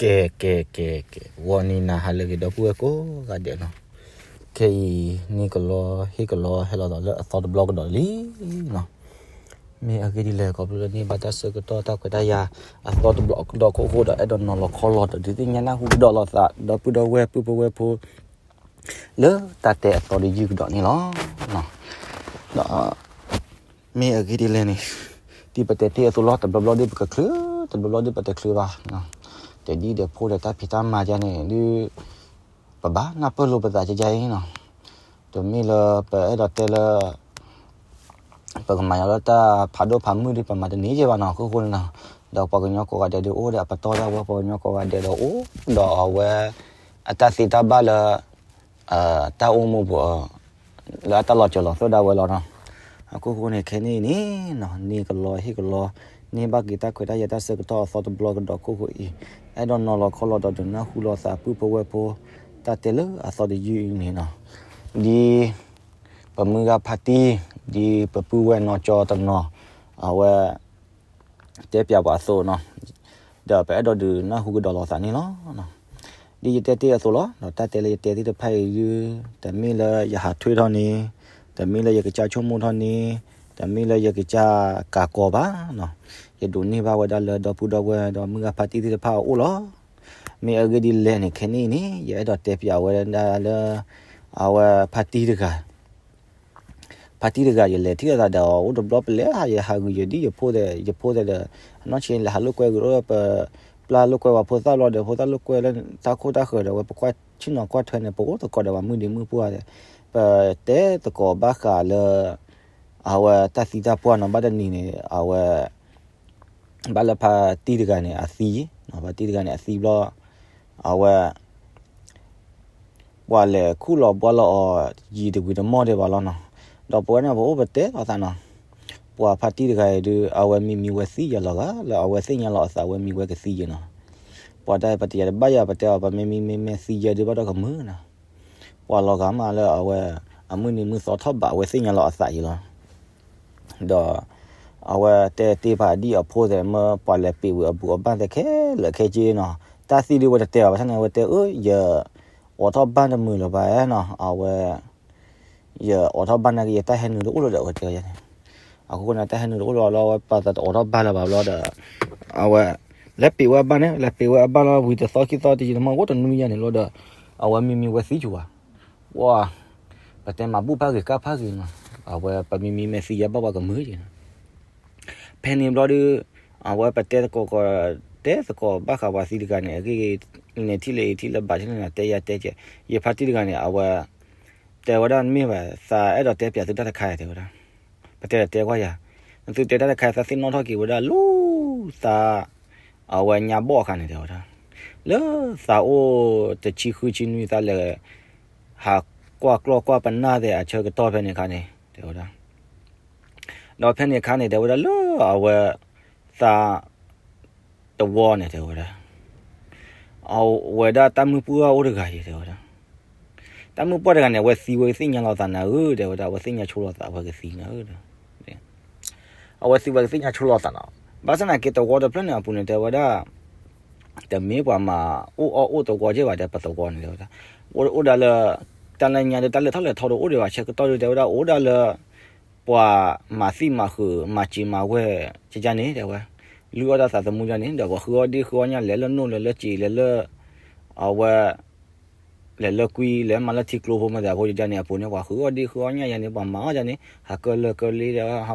ကဲ ကဲ ကဲ ကဲ ဂီၤနံၤနၤဟါလၢအဂ့ၤ ဒီပုၢ်ဝဲၢ်ကိးဂၤဒဲးနီၤ, ခဲအံၤန့ၣ်ကလီဟ့ၣ်ကလီဟဲလီၤဒီးလၢအသီတဘျီကဒီးလံနီၤ. မ့ၢ်အဂ့ၢ်ဒ်လဲၣ် ခီဖျိလၢန့ၢ်ဘၣ်တၢ်ဆၢကတီၢ်တၢ်ခွဲးတၢ်ယာ်အသီတဘျီကဒီးခိၣ်ဃိဒီး အဲၣ်ဒိးနီၤလီၤခီလီၤဒီးဒုးသ့ၣ်ညါနၢ်ဟူကဒီးလိာ်သး ဒီပုၢ်ဒီဝဲၢ်ပုၢ်ဖိဝဲၢ်ဖိ လၢတၢ်တဲအသီတယုၢ်ကဒီးန့ၣ်လီၤ. ဒီးမ့ၢ်အဂ့ၢ်ဒ်လဲၣ်န့ၣ်, ဒ်ပတဲတ့ၢ်အသိးလီၤ တဘျီဘျီဒ်ပကချုး, တဘျီဘျီဒ်ပတချုးဘၣ်. တဒ်ဒီးဖိဒီးတၢ်ဖံးတၢ်မၤဒ်န့ၣ်ဒ် ပဘၣ်နၢ်ပၢၢ်လိာ်ပသးကကါအံၤနီၤ. တမ့ၢ်လၢပအဲၣ်ဒိးတဲလၢ ပကမၤညီလၢတၢ်ဖးဒိၣ်ဖးမုၢ်ဒ်ပမၤတန့ၢ်က့ဘၣ်နီၤ ခိၣ်ဃိန့ၣ်နီၤ. ဒီးပှၤကညီကိးဂၤဒဲးဒ်အိၣ်ဒီးအပတီၢ်တၢ်ဝဲ ပှၤကညီကိးဂၤဒဲးဒီးအိၣ်ဒီးအဝဲ အတၢ်သ့တၢ်ဘၣ်လၢ တၢ်အိၣ်မူပူၤ လၢအတၢ်လီၤစၢၤလီၤသွဲၣ်ဒၣ်ဝဲလီၤနီၤ. အခိၣ်ဃိန့ၣ် ခဲန့ၣ်အံၤန့ၣ်နီၤ န့ၢ်ကလီဟ့ၣ်ကလီ န့ၢ်ဘၣ်က့ၤတၢ်ခွဲးတၢ်ယာ်တၢ်ဆၢကတီၢ်အသီတဘျီကဒီးခိၣ်ဃိအံၤ အဲၣ်ဒိးနီၤလီၤခီလီၤဒီးဒုးနၢ်ဟူလိာ်သးပုၢ်ဖိဝဲၢ်ဖိ တၢ်တဲလၢအသီတယုၢ်အံၤန့ၣ်နီၤ. ဒ်ပမုၢ်ဂၤဖါတံၢ် ဒ်ပပုၢ်ဝဲၢ်နီၢ်ကၠီတနီၤ အဝဲ တဲပၠးပှၤအသိးနီၤ, ဒီးပအဲၣ်ဒိးဒုးနၢ်ဟူကဒီးလိာ်သးန့ၣ်လီၤ. ဒ်ယတဲတ့ၢ်အသိးလီၤ ဒီးတၢ်တဲလၢယတဲသ့ၣ်တဖၣ်အံၤဒ် တမ့ၢ်လၢယဟးထွဲထီၣ်န့ၣ်, တမ့ၢ်လၢယကစၢ်ဆိကမိၣ်ထီၣ်န့ၣ်, တမ့ၢ်လၢယကစၢ်ကးကီၤဘၣ်နီၤ. ယဒိးန့ၢ်ဘၣ်ဝဲဒၣ်လၢဒီပုၢ်ဒီဝဲၢ်ဒီးမုၢ်ဂၤဖါတံၢ်သ့ၣ်တဖၣ်အအိၣ်လီၤ. မ့ၢ်အဂ့ၢ်ဒ်လဲၣ်န့ၣ် ခဲန့ၣ်အံၤန့ၣ် ယအဲၣ်ဒိးတဲပၠးဝဲဒၣ်လၢ အဝဲဖါတံၢ်တဂၤ ဖါတံၢ်တဂၤ ယလဲၤထံၣ်လိာ်သးဒီးအီၤ အိၣ်တဘျီပလဲၤဟးယဟးဂုာ်ယဒ်ယဖိသဲး ယဖိသဲးဒီး အနီၢ်ဆံးလဲၤဟးလိာ်ကွဲဂုာ်ဒီး ပပျၢ်လိာ်ကွဲပှၤဖိသၣ်ဘျီဒီး ဖိသၣ်လိာ်ကွဲလၢတၢ်ခိၣ်တၢ်ဃၢၤဒီး ဝဲပကွၢ်ဆ့ၣ်နီၤကွၢ်ထွဲန့ၣ် ပအိၣ်သကိးဒီးပှၤမုၢ်ဒံးမုၢ်ပှၢ်ဒီး ပတဲသကိးဘၣ်ဃးလၢ အဝဲတၢ်သံတၢ်ပှၢ်နီၤ ဘၣ်တနံၤန့ၣ် အဝဲ ဘၣ်လၢဖါတံၢ်တဂၤန့ၣ် အသံ, ဖါတံၢ်တဂၤန့ၣ် အသံဘျီ အဝဲ ပှၤလဲၤခူၣ်လီၤဘှါလီၤအီၤ ယံာ်တဝံၤတမီၢ်ဒံးဘၣ်လီၤနီၤ. ဒီးပဝဲန့ၣ် ပအိၣ်ပတဲလိာ်သးနီၤ, ပှၤဖါတံၢ်တဂၤအံၤဒုး အဝဲမံမံဝဲသံယဲလီၤဂာ် လၢအဝဲသ့ၣ်ညါလီၤအသး အဝဲမံဝဲကသံယဲနီၤ. ပှၤတၢ်ပတယၤတဘၣ်ယၤ ပတဲအီၤ ပမ့ၢ်မံမ့မ့ၢ်သံယဲဒုး ဘၣ်ဒီးကမုာ်နီၤ. ပှၤလီၤဂာ်မးလၢအဝဲ အမုၢ်နံၤမုၢ်သီထီၣ်ဘး အဝဲသ့ၣ်ညါလီၤအသးယဲလီၤ. ဒီး အဝဲတဲတ့ၢ်ပာ်ဒ်အဖိသဲး မၢပှၤလဲၤပံးဝံၤအဘူးအဘၣ်သဲး ခဲလၢာ်ခဲဆ့နီၤ. တၢ်သံဒုးဝဲတတဲအီၤဘၣ်ဆၣ်န့ၣ် အဝဲတဲအၢ ယအိးထီၣ်ဘၣ်တမုာ်လၢၤဘၣ်နီၤ အဝဲ ယအိးထီၣ်ဘၣ်နာ်က့ ယတၢ်ဟဲနုာ်တအိၣ်လၢၤဒီး အဝဲတဲအီၤန့ၣ်. အဃိန့ၣ် တၢ်ဟဲနုာ်တအိၣ်လၢၤလီၤ အဝဲပာ်သးတအိးထီၣ်ဘၣ်လၢၤဘၣ်ဘျီဒီး အဝဲ လဲၤပံးဝဲအဘၣ်န့ၣ် လဲၤပံးဝဲအဘၣ်လီၤ ဝံၤတသီခံသီတယံာ်တမီၢ် အိၣ်တနွံယဲၢ်န့ၣ်လီၤဒီး အဝဲမံမံဝဲသံဆိဝဲ ပှၤ ပတဲမၤဘူၣ်ဖးဂ့ၤကၢ်ဖးဂ့ၤနီၤ, အဝဲပမံမံမ့ၢ်သံယဲဘၣ်ပှၤကမုာ်က့ၤနီၤ. ဖဲန့ၣ်ဘျီဒုး အဝဲပတဲသကိးကီး တဲသကိးဘၣ်ဃးပှၤသံတဂၤန့ၣ် အဂ့ၢ်ဂ့ၢ်န့ၣ် ထံၣ်လၢအံၤထံၣ်လၢဘၣ်ထံၣ်လၢနၤ တဲယၤတဲကဲး ယဖါတံၢ်တဂၤန့ၣ် အဝဲ တဲဝဲဒၣ်မ့ၢ်ဘၣ် သးအဲၣ်ဒိးတဲပၠးသုတၢ်တခါတဲဝဲဒၣ်. ပတဲဒီးတဲကွၢ်ယၤ, နသုတဲတၢ်တခါ သးသ့ၣ်နီၣ်ထီၣ်က့ၤဝဲဒၣ်လၢ သး အဝဲညါဘီၣ်အခါန့ၣ်တဲဝဲဒၣ်, လၢသးအိၣ်တဆံဃုဆံနွံ သးလဲၤ ဟးကွၢ်ကျီၢ်ကွၢ်ပနၢ်သဲးအဆၢကတီၢ်ဖဲန့ၣ်အခါန့ၣ် တဲဝဲဒၣ်. ဒီးဖဲန့ၣ်အခါန့ၣ် တဲဝဲဒၣ်လၢအဝဲ သး တဝီန့ၣ် တဲဝဲဒၣ်, အဝဲဒၣ်တၢ်မုၢ်ပှၢ်အိၣ်တဂၤအံၤ တဲဝဲဒၣ်, တၢ်မုၢ်ပှၢ်တဂၤန့ၣ် အဝဲသံဝဲသ့ၣ်ညါလီၤသးနၤဧၢ တဲဝဲဒၣ်, အဝဲသ့ၣ်ညါဆိလီၤသး အဝဲကသံနၤဧၢ အဝဲသံဝဲကသ့ၣ်ညါဆိလီၤသးနီၤ. ဘၣ်ဆၣ်သနာ်က့ တဝီတဖျၢၣ်န့ၣ်အပူၤန့ၣ် တဲဝဲဒၣ် တမ့ၢ်ပှၤမၤအိၣ်အီၣ်အိၣ်တဝီက့ၢ်ဘၣ် တဲပသဝီန့ၣ် တဲဝဲဒၣ်, အိၣ်အိၣ်ဒၣ်လၢ တၢ်လၢညါဒီး တၢ်လဲၤထီၣ်လဲၤထီဒီးအိၣ်ဒံးဘၣ် ဆၢကတီၢ်ဒုး တဲဝဲဒၣ် အိၣ်ဒၣ်လၢ ပှၤမၤသံမၤဃုာ် မၤစံးမၤဝဲ ကကန့ၣ် တဲဝဲ, လုၢ်အီၣ်တၢ်သးသမူကန့ၣ် ဒီးပှၤဃုအီၣ်ဒ့ၣ်ဃုအီၣ်ညၣ် လဲၤလၢနိၣ်လဲၤလၢစံး လဲၤလၢ အဝဲ လဲၤလၢကွံ လဲၤမၤလၢထံကျိဖိ မၤသးဖိ ကကန့ၣ်အပူၤန့ၣ် ပှၤဃုအီၣ်ဒ့ၣ်ဃုအီၣ်ညၣ်ယၤန့ၣ် ပှၤမၤအီၣ်ယၤန့ၣ် ဟးကၢလၢကၢလ့ဒီး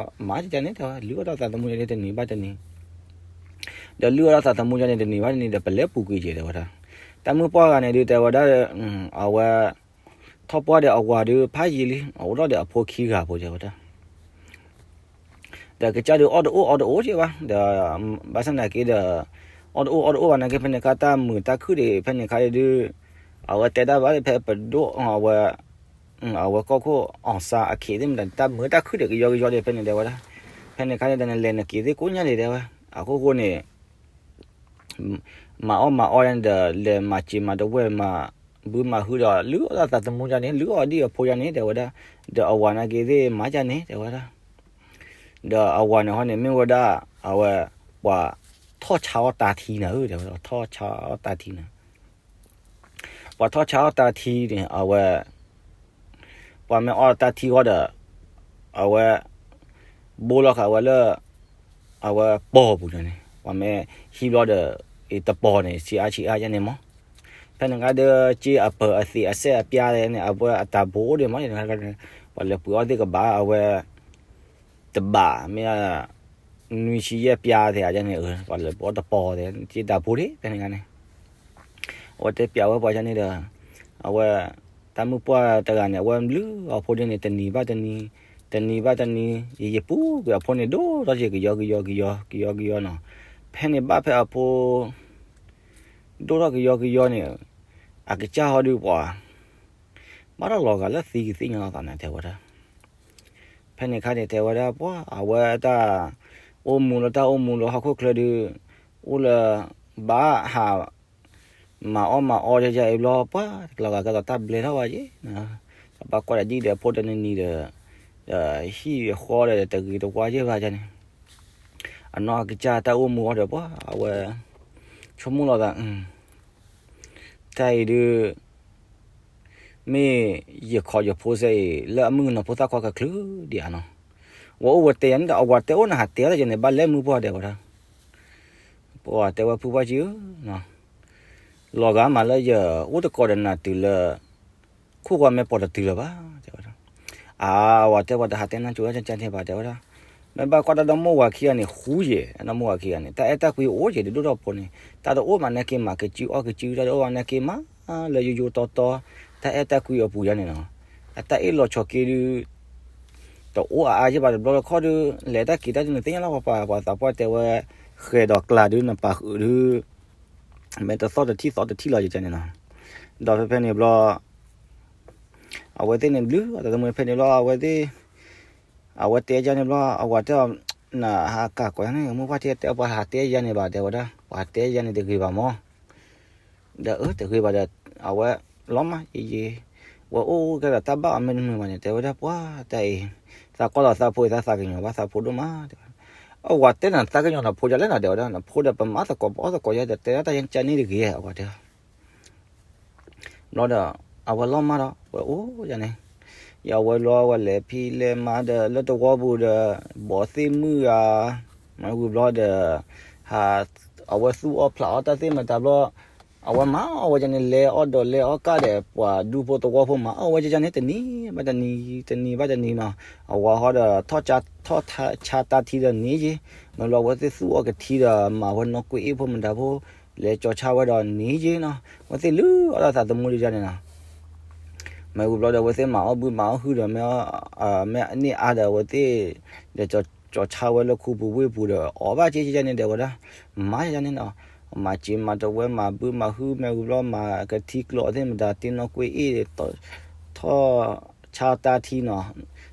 မၤကကန့ၣ် တဲဝဲ လုၢ်အီၣ်တၢ်သးသမူယၤန့ၣ် တနံၤဘၣ်တနံၤ ဒီးလုၢ်အီၣ်တၢ်သးသမူယၤန့ၣ် တနံၤဘၣ်တနံၤဒီး ပလဲၤပူၤကွံာ်က့ၤ တဲဝဲဒၣ်. တၢ်မုၢ်ပှၢ်ဂၤန့ၣ်ဒုး တဲဝဲဒၣ် အဝဲ ထီၣ်ပှၢ်ဒီးအဝၤဒုး ဖးယံာ်လံ အအိၣ်ထီၣ်ဒီးအဖိခံဂၤဖိ တဲဝဲဒၣ်. ဒီးကစၢ်ဒုးအီၣ်တအိၣ်အီတအိၣ်က့ၢ်ဘၣ် ဒီး ဘၣ်ဆၣ်သနာ်က့ဒီး အီၣ်တအိၣ်အီတအိၣ်ဘၣ်နာ်က့ ဖဲန့ၣ်အခါ တၢ်မုာ်တၢ်ခုၣ်ဒံး ဖဲန့ၣ်အခါဒုး အဝဲတဲတၢ်ဘၣ်ဖဲပဒိၣ် အဝဲ အဝဲကီၢ်ခိၣ် အောင်ဆန်း အခ့သ့ၣ်မတၤ တၢ်မုာ်တၢ်ခုၣ်ဒံးကယီကယီဒံး ဖဲန့ၣ် တဲဝဲဒၣ်. ဖဲန့ၣ်အခါန့ၣ် တၢ်နလဲၤနက့ၤသ့ၣ်ကိးညါဒံး တဲဝဲ. အခိၣ်ဃိန့ၣ် မၤအီၣ်မၤအီယၤန့ၣ်ဒီး လဲၤမၤစံးမၤတဝဲၢ် မၤဘုမၤဟုဒီး လုၢ်အီၣ်တၢ်သးသမူယၤန့ၣ် လုၢ်အီၣ်ဒံးအဖိယၤန့ၣ် တဲဝဲဒၣ်. ဒီးအဝၤနာ်က့သ့ၣ်မၤယၤန့ၣ် တဲဝဲဒၣ်. ဒီးအဝၤန့ၣ်ဟီန့ၣ် မ့ၢ်ဝဲဒၣ် အဝဲ ပှၤ ထီၣ်ဆါအီၣ်တၢ်ထံနၤဧၢ တဲဝဲဒၣ်, ထီၣ်ဆါအီၣ်တၢ်ထံနၤ. ပှၤထီၣ်ဆါအီၣ်တၢ်ထံန့ၣ် အဝဲ ပှၤမ့ၢ်အီၣ်တၢ်ထံဃီဒီး အဝဲ ဘိလီၤဃာ်ဝဲလၢ အဝဲပီၤပူၤန့ၣ် ပှၤမ့ၢ်ဟံးဘျီဒီး တပီၤန့ၣ် ဆံးအါဆံးအါယဲန့ၣ်မး. ဖဲန့ၣ်ခါဒီး က့အပၢၤအသံးအစဲးအပျါန့ၣ် အဝဲအတၢ်ဘိအိၣ်ဒံးမး, ပှၤလဲၤပှ့ၤအီၣ်သ့ၣ်ကဘၣ် အဝဲ တဘၣ်မ့ၢ် နွံဆံယဲၢ်ပျါသ့ၣ်ဧါန့ၣ်, ပှၤလဲၤပှ့ၤအီၣ်တပီၤသ့ၣ် က့တၢ်ဘိဒံး ဖဲန့ၣ်ခါန့ၣ် အဝဲတဲပျးဝဲပှၤယဲန့ၣ်ဒီး အဝဲ တၢ်မုၣ်ပှၢ်တဂၤန့ၣ် အဝဲလုၢ်အီၣ်ဖိဒ်န့ၣ် တနံၤဘၣ်တနံၤ တနံၤဘၣ်တနံၤ ယယပူၤကွံာ်အဖိန့ၣ် ဒိၣ်ထီၣ်က့ၤကယီကယီကယီ ကယီကယီနီၤ. ဖဲန့ၣ်ဘၣ်ဖဲအဖိ ဒိၣ်ထီၣ်ကယီကယီန့ၣ် အကစၢ်ဟီဒုးပှၤ ဘၣ်တၢ်လီၤဂာ်လၢသံကသ့ၣ်ညါလီၤသးန့ၣ် တဲဝဲဒၣ်. ဖဲန့ၣ်ခါန့ၣ် တဲဝဲဒၣ် ပှၤ အဝဲတၢ် အိၣ်မူလၢတၢ်အိၣ်မူလၢဟီၣ်ခိၣ်ချၢဒုး အိၣ်လၢ ဘၣ်ဟး မၤအီၣ်မၤအီဒ်ယဲအံၤဘျီ ပှၤတလီၤဂာ်ကဲသိးတၢ်ဘျဲထီၣ်ဘၣ်က့ၤ တဘၣ်ကွၢ်ဒီးဒ်ဒီးဖိတနံၤနံၤဒီး ဒီးဟံၣ်ဃီဒီးတဂ့ၤတဝါယဲၢ်ဘၣ်န့ၣ် အနီၢ်ကစၢ်တၢ်အိၣ်မူအီၤဒီး ပှၤ အဝဲ ဆိကမိၣ်လီၤသး တၢ်အံၤဒုး မ့ၢ်ယခီယဖိစဲအံၤ လၢအမုၣ်ကနီၤဖိသၣ်ခွါကချုးဒံးဧါနီၤ. ဝဲအိၣ်ဝဲတဲယၤန့ၣ်ဒီး အဝၤတဲအိၣ်နဟးတဲအီၤတယဲန့ၣ် ဘၣ်လဲၤမုၢ်ပှၢ်တဲဝဲဒၣ်. ပှၤတဲဝဲဖုပှၢ်ကံဧၢ လီၤဂာ်မးလၢယအိၣ်တကိးဒီးနၤတုၤလၢ ခိၣ်ကွၢ်မ့ၢ်ပိာ်တတုၤလၢၤဘၣ် တဲဝဲဒၣ်. အါ အဝၤတဲပှၤတဟးတဲနၢ်ကၠိတၢ်ကန့ၣ်ဘၣ်တဲဝဲဒၣ်. မ့ၢ်ဘၣ်ကွၢ်တၢ်ဒီမိၢ်ဝၤခံဂၤန့ၣ် ဃူယဲၢ် အနီၢ်မိၢ်ဝၤခံဂၤန့ၣ် တၢ်အဲၣ်တၢ်ကွံအိၣ်က့ၤဒုးဒိၣ်ထီၣ်ဖိန့ၣ် တၢ်တအိၣ်မးနာ်က့ၤမး ကစုအီၣ်ကစု တၢ်တအိၣ်မးနာ်က့ၤမး လၢယိယိတီတီ တၢ်အဲၣ်တၢ်ကွံအပူၤယါန့ၣ်နီၤ. အတၢ်အ့ၣ်လိာ်ဆိးက့ဒုး တအိၣ်အါအါယဲၢ်ဘၣ်တဘျီလၢခီဒုး လဲၤတၢ်က့ၤတၢ်ဒုးနသ့ၣ်ညါလီၤပှၤ ပှၤသးပှၢ်တဲဝဲ ဃဲၤဒီးကျးဒုးနပာ်ဃုာ်ဒုး မ့ၢ်တသီၣ်တထံၣ်သီတထံၣ်လီၤယကန့ၣ်နီၤ. ဒီးဖဲဖဲန့ၣ်ဘျီ အဝဲသ့ၣ်န့ၣ်ဘျုးအတၢ်သမူဖဲန့ၣ်ဘျီ အဝဲသ့ၣ် အဝဲတဲယါန့ၣ်ဘျီ အဝၤတဲအီၤ နဟးကၢ်ကွၢ်န့ၣ် မိၢ်ပှၢ်ထံတဲပှၤဟးတဲယါန့ၣ်ဘၣ်တဲဝဲဒၣ် ပှၤတဲယါန့ၣ်တဂ့ၤဘၣ်မး ဒီးအၢတဂ့ၤဘၣ်ဒီး အဝဲလီၤမးယံၤယံၤ ဝဲအိၣ်ကဲဒီးတၢ်ဘၣ်အီၤမ့ၢ်တမုာ်ဘၣ်န့ၣ် တဲဝဲဒၣ်ပှၤတၢ်အံၤ သးကွၢ်လီၤသးဖိအံၤ သးသးကညီၤဘၣ်သးဖိဒိၣ်မးတဲဝဲ. အဝၤတဲနၤသးကညီၤနဖိဒ်လဲၣ်နၤတဲဝဲဒၣ် နဖိဒီးပမၤသကိးပအီၣ်သကိးယဲဒီး တဲဒၣ်တၢ်ယဲကန့ၣ်တဂ့ၤ အဝၤတဲ ဘျီဒီး အဝဲလီၤမးဒီး ဝဲအိၣ်ယါန့ၣ် ယဝဲလီၤဝဲလဲၤဖံးလဲၤမၤဒီး လၢတဝီပူၤဒီး ဘီးသ့ၣ်မုၣ်ဧါ မၤဝံၤဘျီဒီး ဟး အဝဲသူၣ်အီၣ်ဖျးအီၣ်တၢ်သ့ၣ်မတၤဘျီ အဝဲမၤအီၣ်ဝဲယါန့ၣ် လဲၤအီၣ်ဒီးလဲၤအီၣ်ကၢ်ဒီး ပှၤဒူဖိသဝီဖိမၤအီၣ်ဝဲယါန့ၣ် တနံၤဘၣ်တနံၤ တနံၤဘၣ်တနံၤနီၤ အဝၤဟီဒီး ထီၣ်ဆါတၢ်ထံဒီးန့ၣ်ယ့ၢ် မ့ၢ်လီၤဝဲသ့ၣ်သူၣ်အီၣ်ကထံဒီး မၤဝဲနီၢ်ကွ့အ့ၣ်ဖိမတၤဖိ လဲၤကၠီၤဆါဝဲဒီးန့ၣ်ယ့ၢ်နီၤ ဝဲသ့ၣ်လုၢ်အီၣ်ဒီးသးသမူဒ်ယါန့ၣ်နီၤ မ့ၢ်ဝံၤဘျီဒီး အဝဲသ့ၣ်မၤအီၣ်ဘုမၤအီၣ်ဟုဒီး မ့ၢ် မ့ၢ်အန့ၢ်အါဒီး အဝဲသ့ၣ် ဒီးကၠီၤဆါဝဲလၢခူပူၤဝ့ၢ်ပူၤဒီး အီၣ်ဘၣ်က့ယါန့ၣ် တဲဝဲဒၣ် မၤယါန့ၣ်နီၤ မၤစ့မၤတဝဲမၤဘုမၤဟု မ့ၢ်ဝံၤဘျီ မၤကထံကျိးသ့ၣ်မတၤ တ့နီၢ်ကွ့အ့ၣ် ထီၣ်ဆါတၢ်ထံနီၤ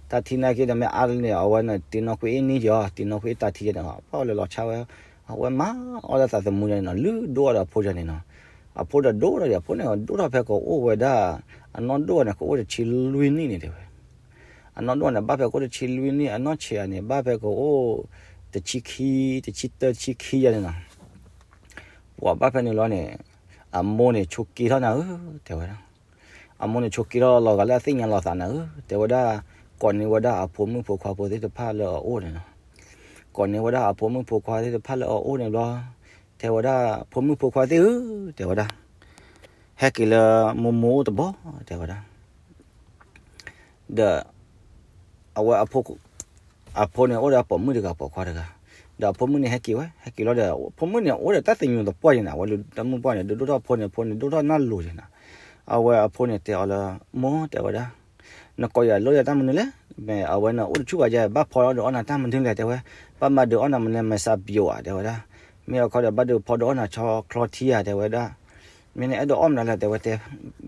တၢ်ထံနာ်က့ဒီး မ့ၢ်အါန့ၣ် အဝဲန့ၣ် တ့နီၢ်ကွ့အ့ၣ်န့ၣ်ယီၤ တ့နီၢ်ကွ့အ့ၣ်တၢ်ထံန့ၣ် ပှၤလဲၤလီၤဆါဝဲ အဝဲမၤအီၣ်ဒီးသးသမူယါန့ၣ်နီၤ လုၢ်ဒိၣ်အီၣ်ဒီးအဖိယါန့ၣ်နီၤ အဖိဒီးဒိၣ်ဒီး အဖိန့ၣ်ဒိၣ်ထီၣ်ဖဲကအိၣ်ဝဲဒၣ် အနီၢ်ဒိၣ်န့ၣ် ကအိၣ်တဆံလွံၢ်နံၣ်န့ၣ်တဲဝဲ အနီၢ်ဒိၣ်န့ၣ် ဘၣ်ဖဲကအိၣ်တဆံလွံၢ်နံၣ် အနီၢ်ဆံးဧါန့ၣ် ဘၣ်ဖဲကအိၣ် တဆံခံ တဆံတၢ တဆံခံယါန့ၣ်နီၤ ပှၤဘၣ်ဖဲန့ၣ်လီၤန့ၣ် အမိၢ်န့ၣ်ဆိးက့ထီၣ်နၤဧၢ တဲဝဲဒၣ် အမိၢ်န့ၣ်ဆိးက့ထီၣ်လီၤဂာ်လၢအသ့ၣ်ညါလီၤသးနၤဧၢ တဲဝဲဒၣ် ကိးန့ၢ်ဝဲဒၣ်အဖိမုၣ်ဖိခွါဖိသ့ၣ်တဖၣ်လၢအအိၣ်န့ၣ်နီၤ ကိးန့ၢ်ဝဲဒၣ်အဖိမုၣ်ဖိခွါသ့ၣ်တဖၣ်လၢအအိၣ်န့ၣ်ဘျီ တဲဝဲဒၣ် ဖိမုၣ်ဖိခွါသ့ၣ်ဧၢ တဲဝဲဒၣ် ဟဲက့ၤလၢမိၢ်မိၢ်အိၣ်တဘီ တဲဝဲဒၣ် ဒီး အဝဲအဖိ အဖိန့ၣ်အိၣ်ဒီးပိာ်မုၣ်တဂၤပိာ်ခွါတဂၤ ဒီးအဖိမုၣ်န့ၣ်ဟဲက့ၤဝဲ ဟဲက့ၤလီၤဒီး ဖိမုၣ်န့ၣ်အိၣ်ဒီးတၢ်သညူးသပှၢ်ယါန့ၣ် အဝဲလၢတၢ်မုၢ်ပှၢ်န့ၣ် ဒုးဒိၣ်ထီၣ်ဖိန့ၣ် ဖိန့ၣ်ဒိၣ်ထီၣ်နၢ်လိၤယါန့ၣ် အဝဲအဖိန့ၣ်တဲအီၤလၢ မိၢ် တဲဝဲဒၣ် နကိးယၤလိၣ်ယၤတၢ်မနုၤလဲၣ် မ့ၢ်အဝဲန့ၣ်အိၣ်တဆူၣ်ဘၣ်ယါ ဘၣ်ဖီဒီးအီၣ်နၤတၢ်မနုၤလဲၣ် တဲဝဲ ဘၣ်မၤဒုးအီၣ်နၤမနုၤလဲၣ် မၤစၢ်ပျိးဧါ တဲဝဲဒၣ် မ့ၢ်အခီဒီးဘၣ်ဒုးဖီဒုးအီၣ်နၤဆီချီထံဧါ တဲဝဲဒၣ် မ့ၢ်နအဲၣ်ဒိးအီၣ်မနုၤလဲၣ် တဲဝဲတဲ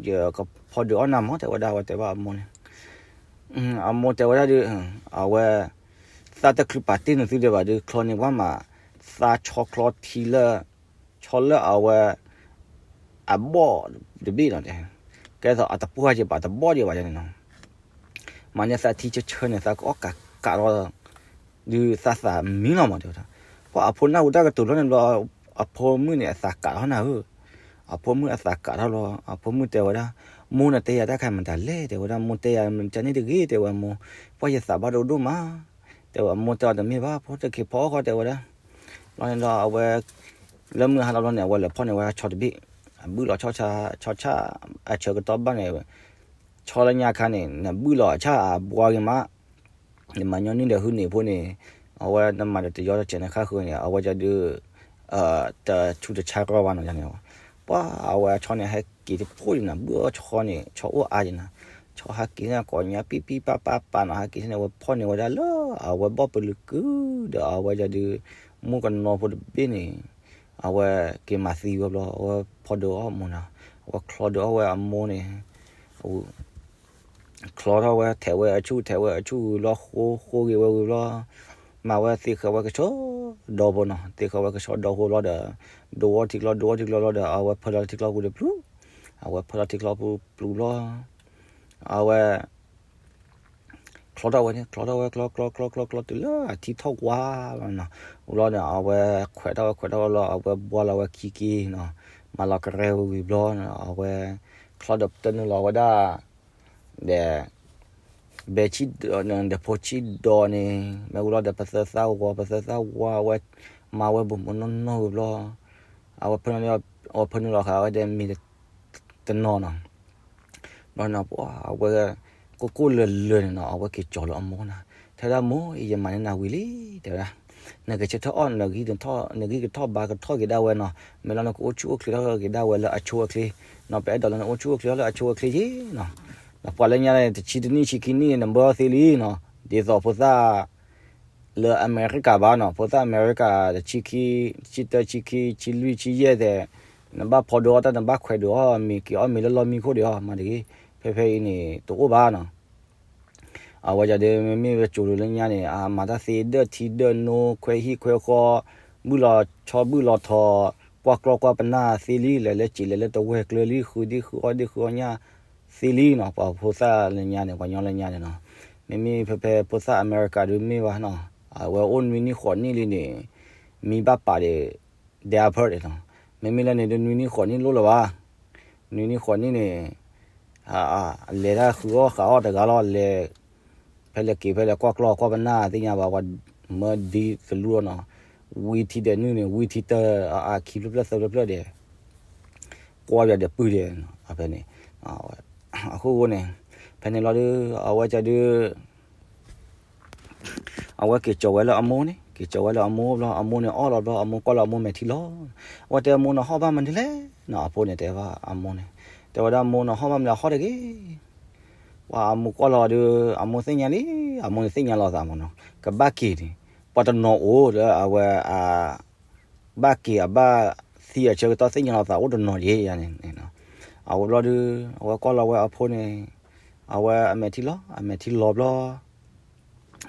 ယကဖီဒုးအီၣ်နၤမး တဲဝဲဒၣ် အဝဲတဲဘၣ်အမိၢ်န့ၣ် အမိၢ်တဲဝဲဒၣ်ဒုး အဝဲ သးတချုးပာ်တ့ၢ်နသုဒံးဘၣ်ဒုး ချီန့ၣ်ပှၤမၤ သးဆီချီထံလၢ ဆီလၢအဝဲ အဘီၣ်တဘ့ၣ်နီၤတဲ ကဲသိးအတပှၢ်က့ၤဘၣ် တဘီၣ်က့ၤဘၣ်န့ၣ်နီၤ မၤန့ၢ်သးထံဆၢဆၢန့ၣ် သးကအီၣ်ကးကးလီၤ ဒုးသးသးမံလီၤမး တဲဝဲဒၣ် ပှၤအဖိနၢ်ဟူတၢ်ကတိၤလီၤန့ၣ်ဘျီ, အဖိမုၣ်န့ၣ်အသးကးထီၣ်နၤဧၢ, အဖိမုၣ်အသးကးထီၣ်လီၤ. အဖိမုၣ်တဲဝဲဒၣ်, မိၢ်နတဲယၤတၢ်ခါမတၤလဲၣ် တဲဝဲဒၣ်, မိၢ်တဲယၤမတၤန့ၣ်တဂ့ၤ တဲဝဲမိၢ်, ပှၤယသးဘၣ်ဒိဒိၣ်မး, တဲဝဲမိၢ်တဲအီၤတမ့ၢ်ဘၣ် ဖိတက့ၤဖီအီၣ်ဃီ တဲဝဲဒၣ်. ဘျီန့ၣ်ဒီးအဝဲ လၢမုၢ်ဟါလီၤဘျီန့ၣ် အဝဲလဲၤဖီၣ်န့ၢ်ဝဲဒၣ်ဆီတဘ့ၣ်, အဘုၣ်လီၤဆီဆၣ်, ဆီဆၣ်အဆၢကတီၢ်ဘၣ်န့ၣ်, ဆီလၢညါခါန့ၣ် နဘုၣ်လီၤအဆၣ်အဘှါဂ့ၤမး, နမၤညီနုၢ်ဒီးဟုန့ၣ်ဖိန့ၣ်, အဝဲနမၤဒီးတယီတစဲးန့ၣ်ခါဃုာ်န့ၣ် အဝဲဒုး တဆူးတဆါရီၣ်ဘၣ်နီၤန့ၣ်, ပှၤအဝဲဆီန့ၣ်ဟဲက့ၤတဖိဒံးနၤ ဘုၣ်အီၣ်ဆီန့ၣ် ဆီအိၣ်အါဒံးနၤ, ဆီဟးက့ၤန့ၣ်ကိးညါပံပံပၢ်ပၢ်ပၢ်နီၤ ဟဲက့ၤန့ၣ် အဝဲဖီၣ်န့ၢ်ဝဲဒၣ်လၢ အဝဲဘီၣ်ပလုးကုဒီး အဝဲဒုး မူကနီဖိတဘ့ၣ်န့ၣ် အဝဲက့ၤမၤသံဝဲဘျီ အဝဲဖီၣ်ဒုးအီၣ်အမိၢ်နီၤ, အဝဲချီဒုးအီၣ်ဝဲအမိၢ်န့ၣ် ချီထီၣ်ဝဲ ထဲးဝဲအဆူၣ် ထဲးဝဲအဆူၣ်ဝံၤဘျီ ဃိဃိဂ့ၤဝဲဝံၤဘျီ, မၤဝဲသ့ဃဲဝဲကဆီဒီဖိနီၤ, သ့ဃဲဝဲကဆီဒီဖိဘျီဒီး ဒိအီၣ်ထံကျိ ဒိအီၣ်ထံကျိဘျီဒီး အဝဲဖၢလီၤထံကျိပူၤတပျူၤ, အဝဲဖၢလီၤထံကျိပူၤပျူၤဘျီ, အဝဲ ချီထီၣ်ဝဲန့ၣ် ချီထီၣ်ဝဲ ချီချီချီချီချီတုၤလၢအထံထီၣ်ဝါလီၤနီၤ, ဝံၤဘျီန့ၣ် အဝဲခွဲးထီၣ်ဝဲခွဲးထီၣ်ဝဲလီၤ အဝဲဘှါလီၤဝဲခံက့နီၤ, မၤလီၤကရဲဝံၤဘျီ အဝဲ ချီဒီးတနုာ်လီၤဝဲဒၣ် ဒီး ဘဲဆံၣ်ဒီး ဒီးဖိဆံၣ်ဒီးန့ၣ် မ့ၢ်ဝံၤလီၤဒီး ပသၢသၣ်ဝါ ပသၢသၣ်ဝါဝဲ မၤဝဲဘိးမုၢ်နီၢ်နီၢ်ဝံၤဘျီ အဝဲဖၢနုာ်လီၤ အဝဲဖၢနုာ်လီၤဃာ်ဝဲဒီးမ့ၤတနီၤနီၤ ဘျီန့ၣ် ပှၤအဝဲ ကိၢ်ကိၢ်လၢၤလၢၤန့ၣ်နီၤ အဝဲက့ၤကၠီၤလၢအမိၢ်နီၤ, ထဲဒၣ်မိၢ်အံၤ ယမၤန့ၢ်နၤဝံၤလံ တဲဝဲဒၣ်, နကဆၢထၢၣ်အီၣ် နဂံၢ်ကထီၣ် နဂံၢ်ကထီၣ်ဘါကထီၣ်က့ၤဒၣ်ဝဲနီၤ, မ့ၢ်လီၤနကအိၣ်ဆူၣ်အိၣ်ချ့ထီၣ်က့ၤဒၣ်ဝဲလၢအဆိအချ့, နီၤ ပအဲၣ်ဒိးလၢနအိၣ်ဆူၣ်အိၣ်ချ့ထီၣ်လၢအဆိအချ့ယ့နီၤ, ဒီးပှၤလၢညါန့ၣ် တဆံတနံၣ်ဆံခံနံၣ်န့ၣ် နဘၢအီၣ်သ့လံနီၤ, ဒ်သိးဖိသၣ် လၢအမဲရကၤဘၣ်နီၤ, ဖိသၣ်အမဲရကၤ တဆံခံ, တဆံတၢ ဆံခံ, ဆံလွံၢ် ဆံယဲၢ်သဲး, နဘၣ်ဖီဒုးအီၣ်တၢ် နဘၣ်ခွဲးဒုးအီၣ်မ့ၤ က့ၤအီၣ်မ့ၤလၢလီၢ်မံခိၣ်ဒံးအီၤ မၤတဂ့ၤ, ဖဲဖဲအံၤန့ၣ် တအိၣ်ဘၣ်နီၤ. အဝဲဒၣ်ဒီး မ့မ့ၢ်ဝဲကၠိဒုးလၢညါန့ၣ် အမၤတၢ်သ့ဒၢၣ်ထံဒၢၣ်နိ ခွဲဟံၣ်ခွဲဃီ, ဘုၣ်လီၤဆီဘုၣ်လီၤထီ, ကွၢ်ကျီကွၢ်ပနၢ်သ့လံ, လဲၤလၢစံာ်လဲၤလၢတဝဲၢ်ကျၢၤလံ, ဃုဒံဃုအီၣ်ဒံဃုအီညၣ်သ့လံနီၤ, ပှၤဖိသၣ်လၢညါန့ၣ် ပှၤညီလၢညါန့ၣ်နီၤ, မ့မ့ၢ်ဖဲဖဲဖိသၣ်အမဲရကၤဒုးမ့ၢ်ဘၣ်နီၤ, အဝဲအိၣ်နွံနံၣ်ဃိးနံၣ်လံန့ၣ် မံဘၣ်ပာ်ဒီး diaper နီၤ, မ့မ့ၢ်လၢန့ၣ်ဒုးနွံနံၣ်ဃိးနံၣ်လိၣ်လၢၤဘၣ်, နွံနံၣ်ဃိးနံၣ်န့ၣ် လဲၤတၢ်ဃုအီၣ်ဃုအီၣ်တဂၤလီၤ, လဲၤ ဖဲလဲၣ်က့ၤဖဲလဲၣ် ကွၢ်ကျီကွၢ်ပနၢ်သ့ၣ်ညါဘၣ်, ပှၤမၢဒ်သလူနီၤ, ဝံထံဒဲးနုၢ်န့ၣ် ဝံထံတၢ်အခံဖျၢၣ်ဖျၢၣ်သၢဖျၢၣ်ဖျၢၣ်ဒဲး ကွၢ်ယၤဒီးပုၢ်ဒဲးနီၤ, ဖဲန့ၣ် အဃိန့ၣ် ဖဲန့ၣ်လီၤဒုး အဝဲကၠီဒုး အဝဲက့ၤကၠီၤဝဲလၢအမိၢ်န့ၣ် က့ၤကၠီၤဝဲလၢအမိၢ်န့ၣ် အီၣ်လီၤဘျီ အမိၢ်ကွၢ်လီၤအမိၢ်မဲာ်ထံလီၤ, အဝဲတဲအမိၢ်နဟီၣ်ဘၣ်မနုၤလဲၣ်နီၤ, အဖိန့ၣ်တဲဘၣ်အမိၢ်န့ၣ် တဲဝဲဒၣ်အမိၢ်နဟီၣ်ဘၣ်မနုၤလဲၣ် ဟီၣ်တဂ့ၤ ပှၤအမိၢ်ကွၢ်လီၤဒီး အမိၢ်သ့ၣ်ညါလံ, အမိၢ်န့ၣ်သ့ၣ်ညါလီၤသးမးနီၤ, ကဘၣ်က့ၤန့ၣ် ပှၤတနီၤအိၣ်လၢအဝဲအ ဘၣ်က့ၤအဘၣ်သံအဆၢကတီၢ်သ့ၣ်ညါလီၤသးအိၣ်တနီၤယဲယၤန့ၣ်, အဝဲဘျီဒုး အဝဲကွၢ်လီၤဝဲအဖိန့ၣ် အဝဲအမဲာ်ထံလီၤ အမဲာ်ထံလီၤဘျီ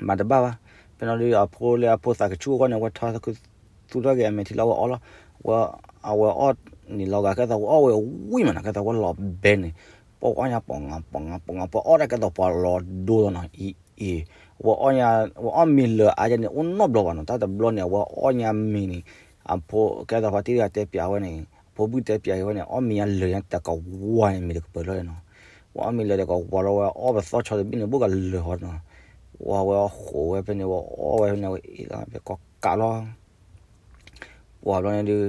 မၤတဘၣ်ဘၣ်, ဖဲန့ၣ်ဒုး အဖိလၢအဖိသးကဆူၣ်အဂီၢ်န့ၣ် အဝဲထီၣ်သူၣ်ထီၣ်က့ၤအမဲာ်ထံလီၤ အဝဲအီၣ်လီၤ, အဝဲအီၣ်န့ၣ်လီၤဂာ် ကဲသိးဝဲအီၣ်ဝဲဝံၤမးနီၤ, ကဲသိးဝဲလီၤဘဲန့ၣ် ပှၤအီၣ်ညါပှၤငါပှၤငါပှၤငါ ပှၤအီၣ်တၢ်ကဲသိးပှၤလီၤဒိလီၤနီၤ, အံၤအံၤ ဝဲအီၣ်ညါ ဝဲအီၣ်မ့ၤလၢာ်အါယဲန့ၣ် အိၣ်နီတဘျီဘၣ်နီၤ, တၢ်တဘျီန့ၣ် အဝဲအီၣ်ညါမ့ၤန့ၣ် အဖိကဲသိးပှၤတံၢ်တဂၤတဲပျးဝဲန့ၣ် အဖိဘုၣ်တဲပျးက့ၤဝဲန့ၣ် အီၣ်မ့ၤညါလၢာ်ညါတကဝါန့ၣ် မ့ၢ်တကပၤလီၤနီၤ, ဝဲအီၣ်မ့ၤလၢာ်တကဝါလီၤ ဝဲအီၣ်ပသီၣ်ဆီတဘ့ၣ်န့ၣ် ဘိၣ်ကလၢာ်ဟီနီၤ, ဝဲဝဲဃိးဝဲဖဲန့ၣ် ဝဲအီၣ်ဝဲဖဲန့ၣ် ဝဲအ့ၣ်လီၤဖဲကီးကးလီၤ ပှၤဘျီန့ၣ်ဒုး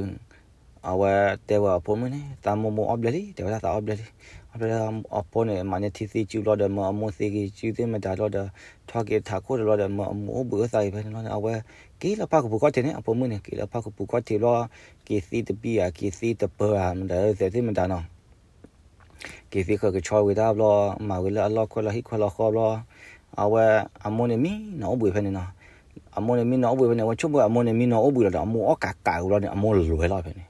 အဝဲတဲဝဲအဖိမုၣ်န့ၣ် သးမိၢ်မိၢ်အီၣ်ဘျဲၣ်လံ တဲဝဲဒၣ်သးအီၣ်ဘျဲၣ်လံ, အီၣ်ဘျဲၣ်လံ အဖိန့ၣ် မၤန့ၢ်ထံသ့စုဘျီဒီး မၢအမိၢ်သ့က့ၤစုသ့ၣ်မတၤဘျီဒီး ထီၣ်က့ၤထးခိၣ်တဘျီဒီး မၢအမိၢ်အိၣ်ဘှံးအိၣ်သးက့ၤဖဲန့ၣ်လီၤန့ၣ် အဝဲက့ၤလၢဖၣ်ကပူၤခီၣ်ထံးန့ၣ် အဖိမုၣ်န့ၣ် က့ၤလၢဖၣ်ကပူၤခီၣ်ထံးဘျီ က့ၤသ့တပံၢ်ဧါ က့ၤသ့တပၢၤဧါ မတၤသ့ၣ်မတၤနီၤ က့ၤသ့ဃၢၤကဆီဝံၤတၢ်ဘျီ မၤဝံၤလၢအလီၢ်ခွဲးလီၤဟံၣ်ခွဲးလီၤဃီဘျီ, အဝဲအမိၢ်န့ၣ်မံနီၤအိၣ်ဘှံးဖဲန့ၣ်နီၤ, အမိၢ်န့ၣ်မံနီၤအိၣ်ဘှံးဖဲန့ၣ် အဝဲဆိကမိၣ်အမိၢ်န့ၣ်မံနီၤအိၣ်ဘှံးလီၤဒီး အမိၢ်အီၣ်ကးကးဝံၤဘျီန့ၣ် အမိၢ်လဲၤလီၤဖဲန့ၣ်,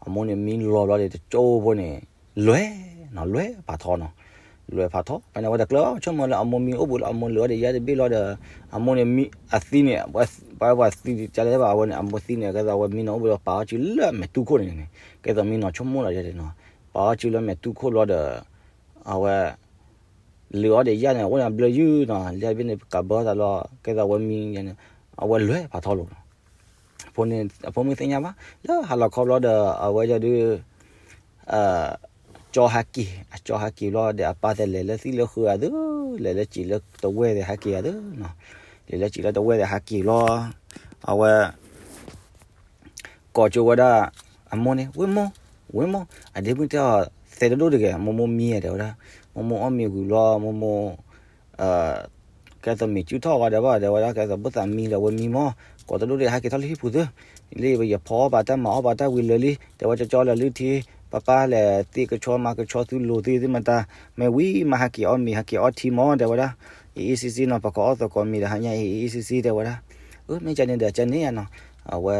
အမိၢ်န့ၣ်မံလီၤဘျီဒီး တကၠိဖိန့ၣ် လဲၤနီၤ လဲၤဖးထီနီၤ, လဲၤဖးထီ ဖဲန့ၣ် အဝဲတကျၢၤ ဆိကမိၣ်လၢအမိၢ်မံအိၣ်ဘှံးလၢအမိၢ်လဲၤအီၣ်ဒီးယါတဘ့ၣ်လီၤဒီး အမိၢ်န့ၣ်မံအသံန့ၣ် ပှၤပှၤသံကလဲၣ်ဘၣ် အဝဲန့ၣ် အမိၢ်သံန့ၣ် ကဲသိးအဝဲမံနီၤအိၣ်ဘှံးလီၤ ပာ်အီၣ်စုလၢမဲာ်တူၢ်ခိၣ်န့ၣ်န့ၣ် ကဲသိးမံနီၤဆိကမိၣ်လီၤယဲန့ၣ်နီၤ ပာ်အီၣ်စုလၢမဲာ်တူၢ်ခိၣ်ဘျီဒီး အဝဲ လုာ်အီၣ်ဒီးယါန့ၣ် အိၣ်န့ၣ်ဘျၢယုၢ်နီၤ လၢတဘ့ၣ်န့ၣ် ကးဘၢသးလီၤ ကဲသိးအဝဲမံန့ၣ် အဝဲလဲၤဖးထီလိာ်နီၤ, အဖိမုၣ်သ့ၣ်ညါဘၣ်, လၢဟါလီၤခီဘျီဒီး အဝဲဒုး ကၠီဟဲက့ၤ, အကၠီဟဲက့ၤဘျီဒီး အပၢ်တဲလဲၤလၢသံၣ်လၢဃုဂၤသု, လဲၤလၢစံာ်လၢတဝဲၢ်သ့ၣ်ဟဲက့ၤဂၤသုနီၤ, လဲၤလၢစံာ်လၢတဝဲၢ်သ့ၣ်ဟဲက့ၤဘျီ, အဝဲ ကိးကၠိဝဲဒၣ် အမိၢ်န့ၣ်, ဝ့ၢ်မိၢ်, ဝ့ၢ်မိၢ်, အဒ့မုၣ်တဲအီၤ သဲတဒိၣ်တဂ့ၤ, မိၢ်မိၢ်မံတဲဝဲဒၣ်, မိၢ်မိၢ်အီၣ်မ့ၤဝံၤဘျီ မိၢ်မိၢ် ကဲသိးမ့ၤစုၣ်ထီၣ်ဝဲဒီးဘၣ် တဲဝဲဒၣ်, ကဲသိးဘၣ်သးမံလၢဝဲမံမီၢ်, ကိးတဒိၣ်ဒ့ၣ်ဟဲက့ၤထီၣ်လၢဟံၣ်ပူၤသု, လၢယဖီအီၣ်ဘၣ်တၢ်မၤအီၣ်ဘၣ်တၢ်ဝံၤလၢာ်လံ, တဲဝဲကၠီကၠီလၢာ်လုၢ်ထံ, ပၢ်ပၢ်လဲၤသ့ကဆီမၤကဆီသုလိၤသ့သ့ၣ်မတၤ, မ့ၢ်ဝံၤမးဟဲက့ၤအီၣ်မ့ၤ ဟဲက့ၤအီၣ်ထံမီၢ် တဲဝဲဒၣ်, အံၤအံၤစံစံနီၤ ပကအီၣ်သကိးမ့ၤတဟါညါအံၤ အံၤအံၤစံစံ တဲဝဲဒၣ်, အမ့ၢ်ကန့ၣ်ဒီးကန့ၣ်ယါနီၤ, အဝဲ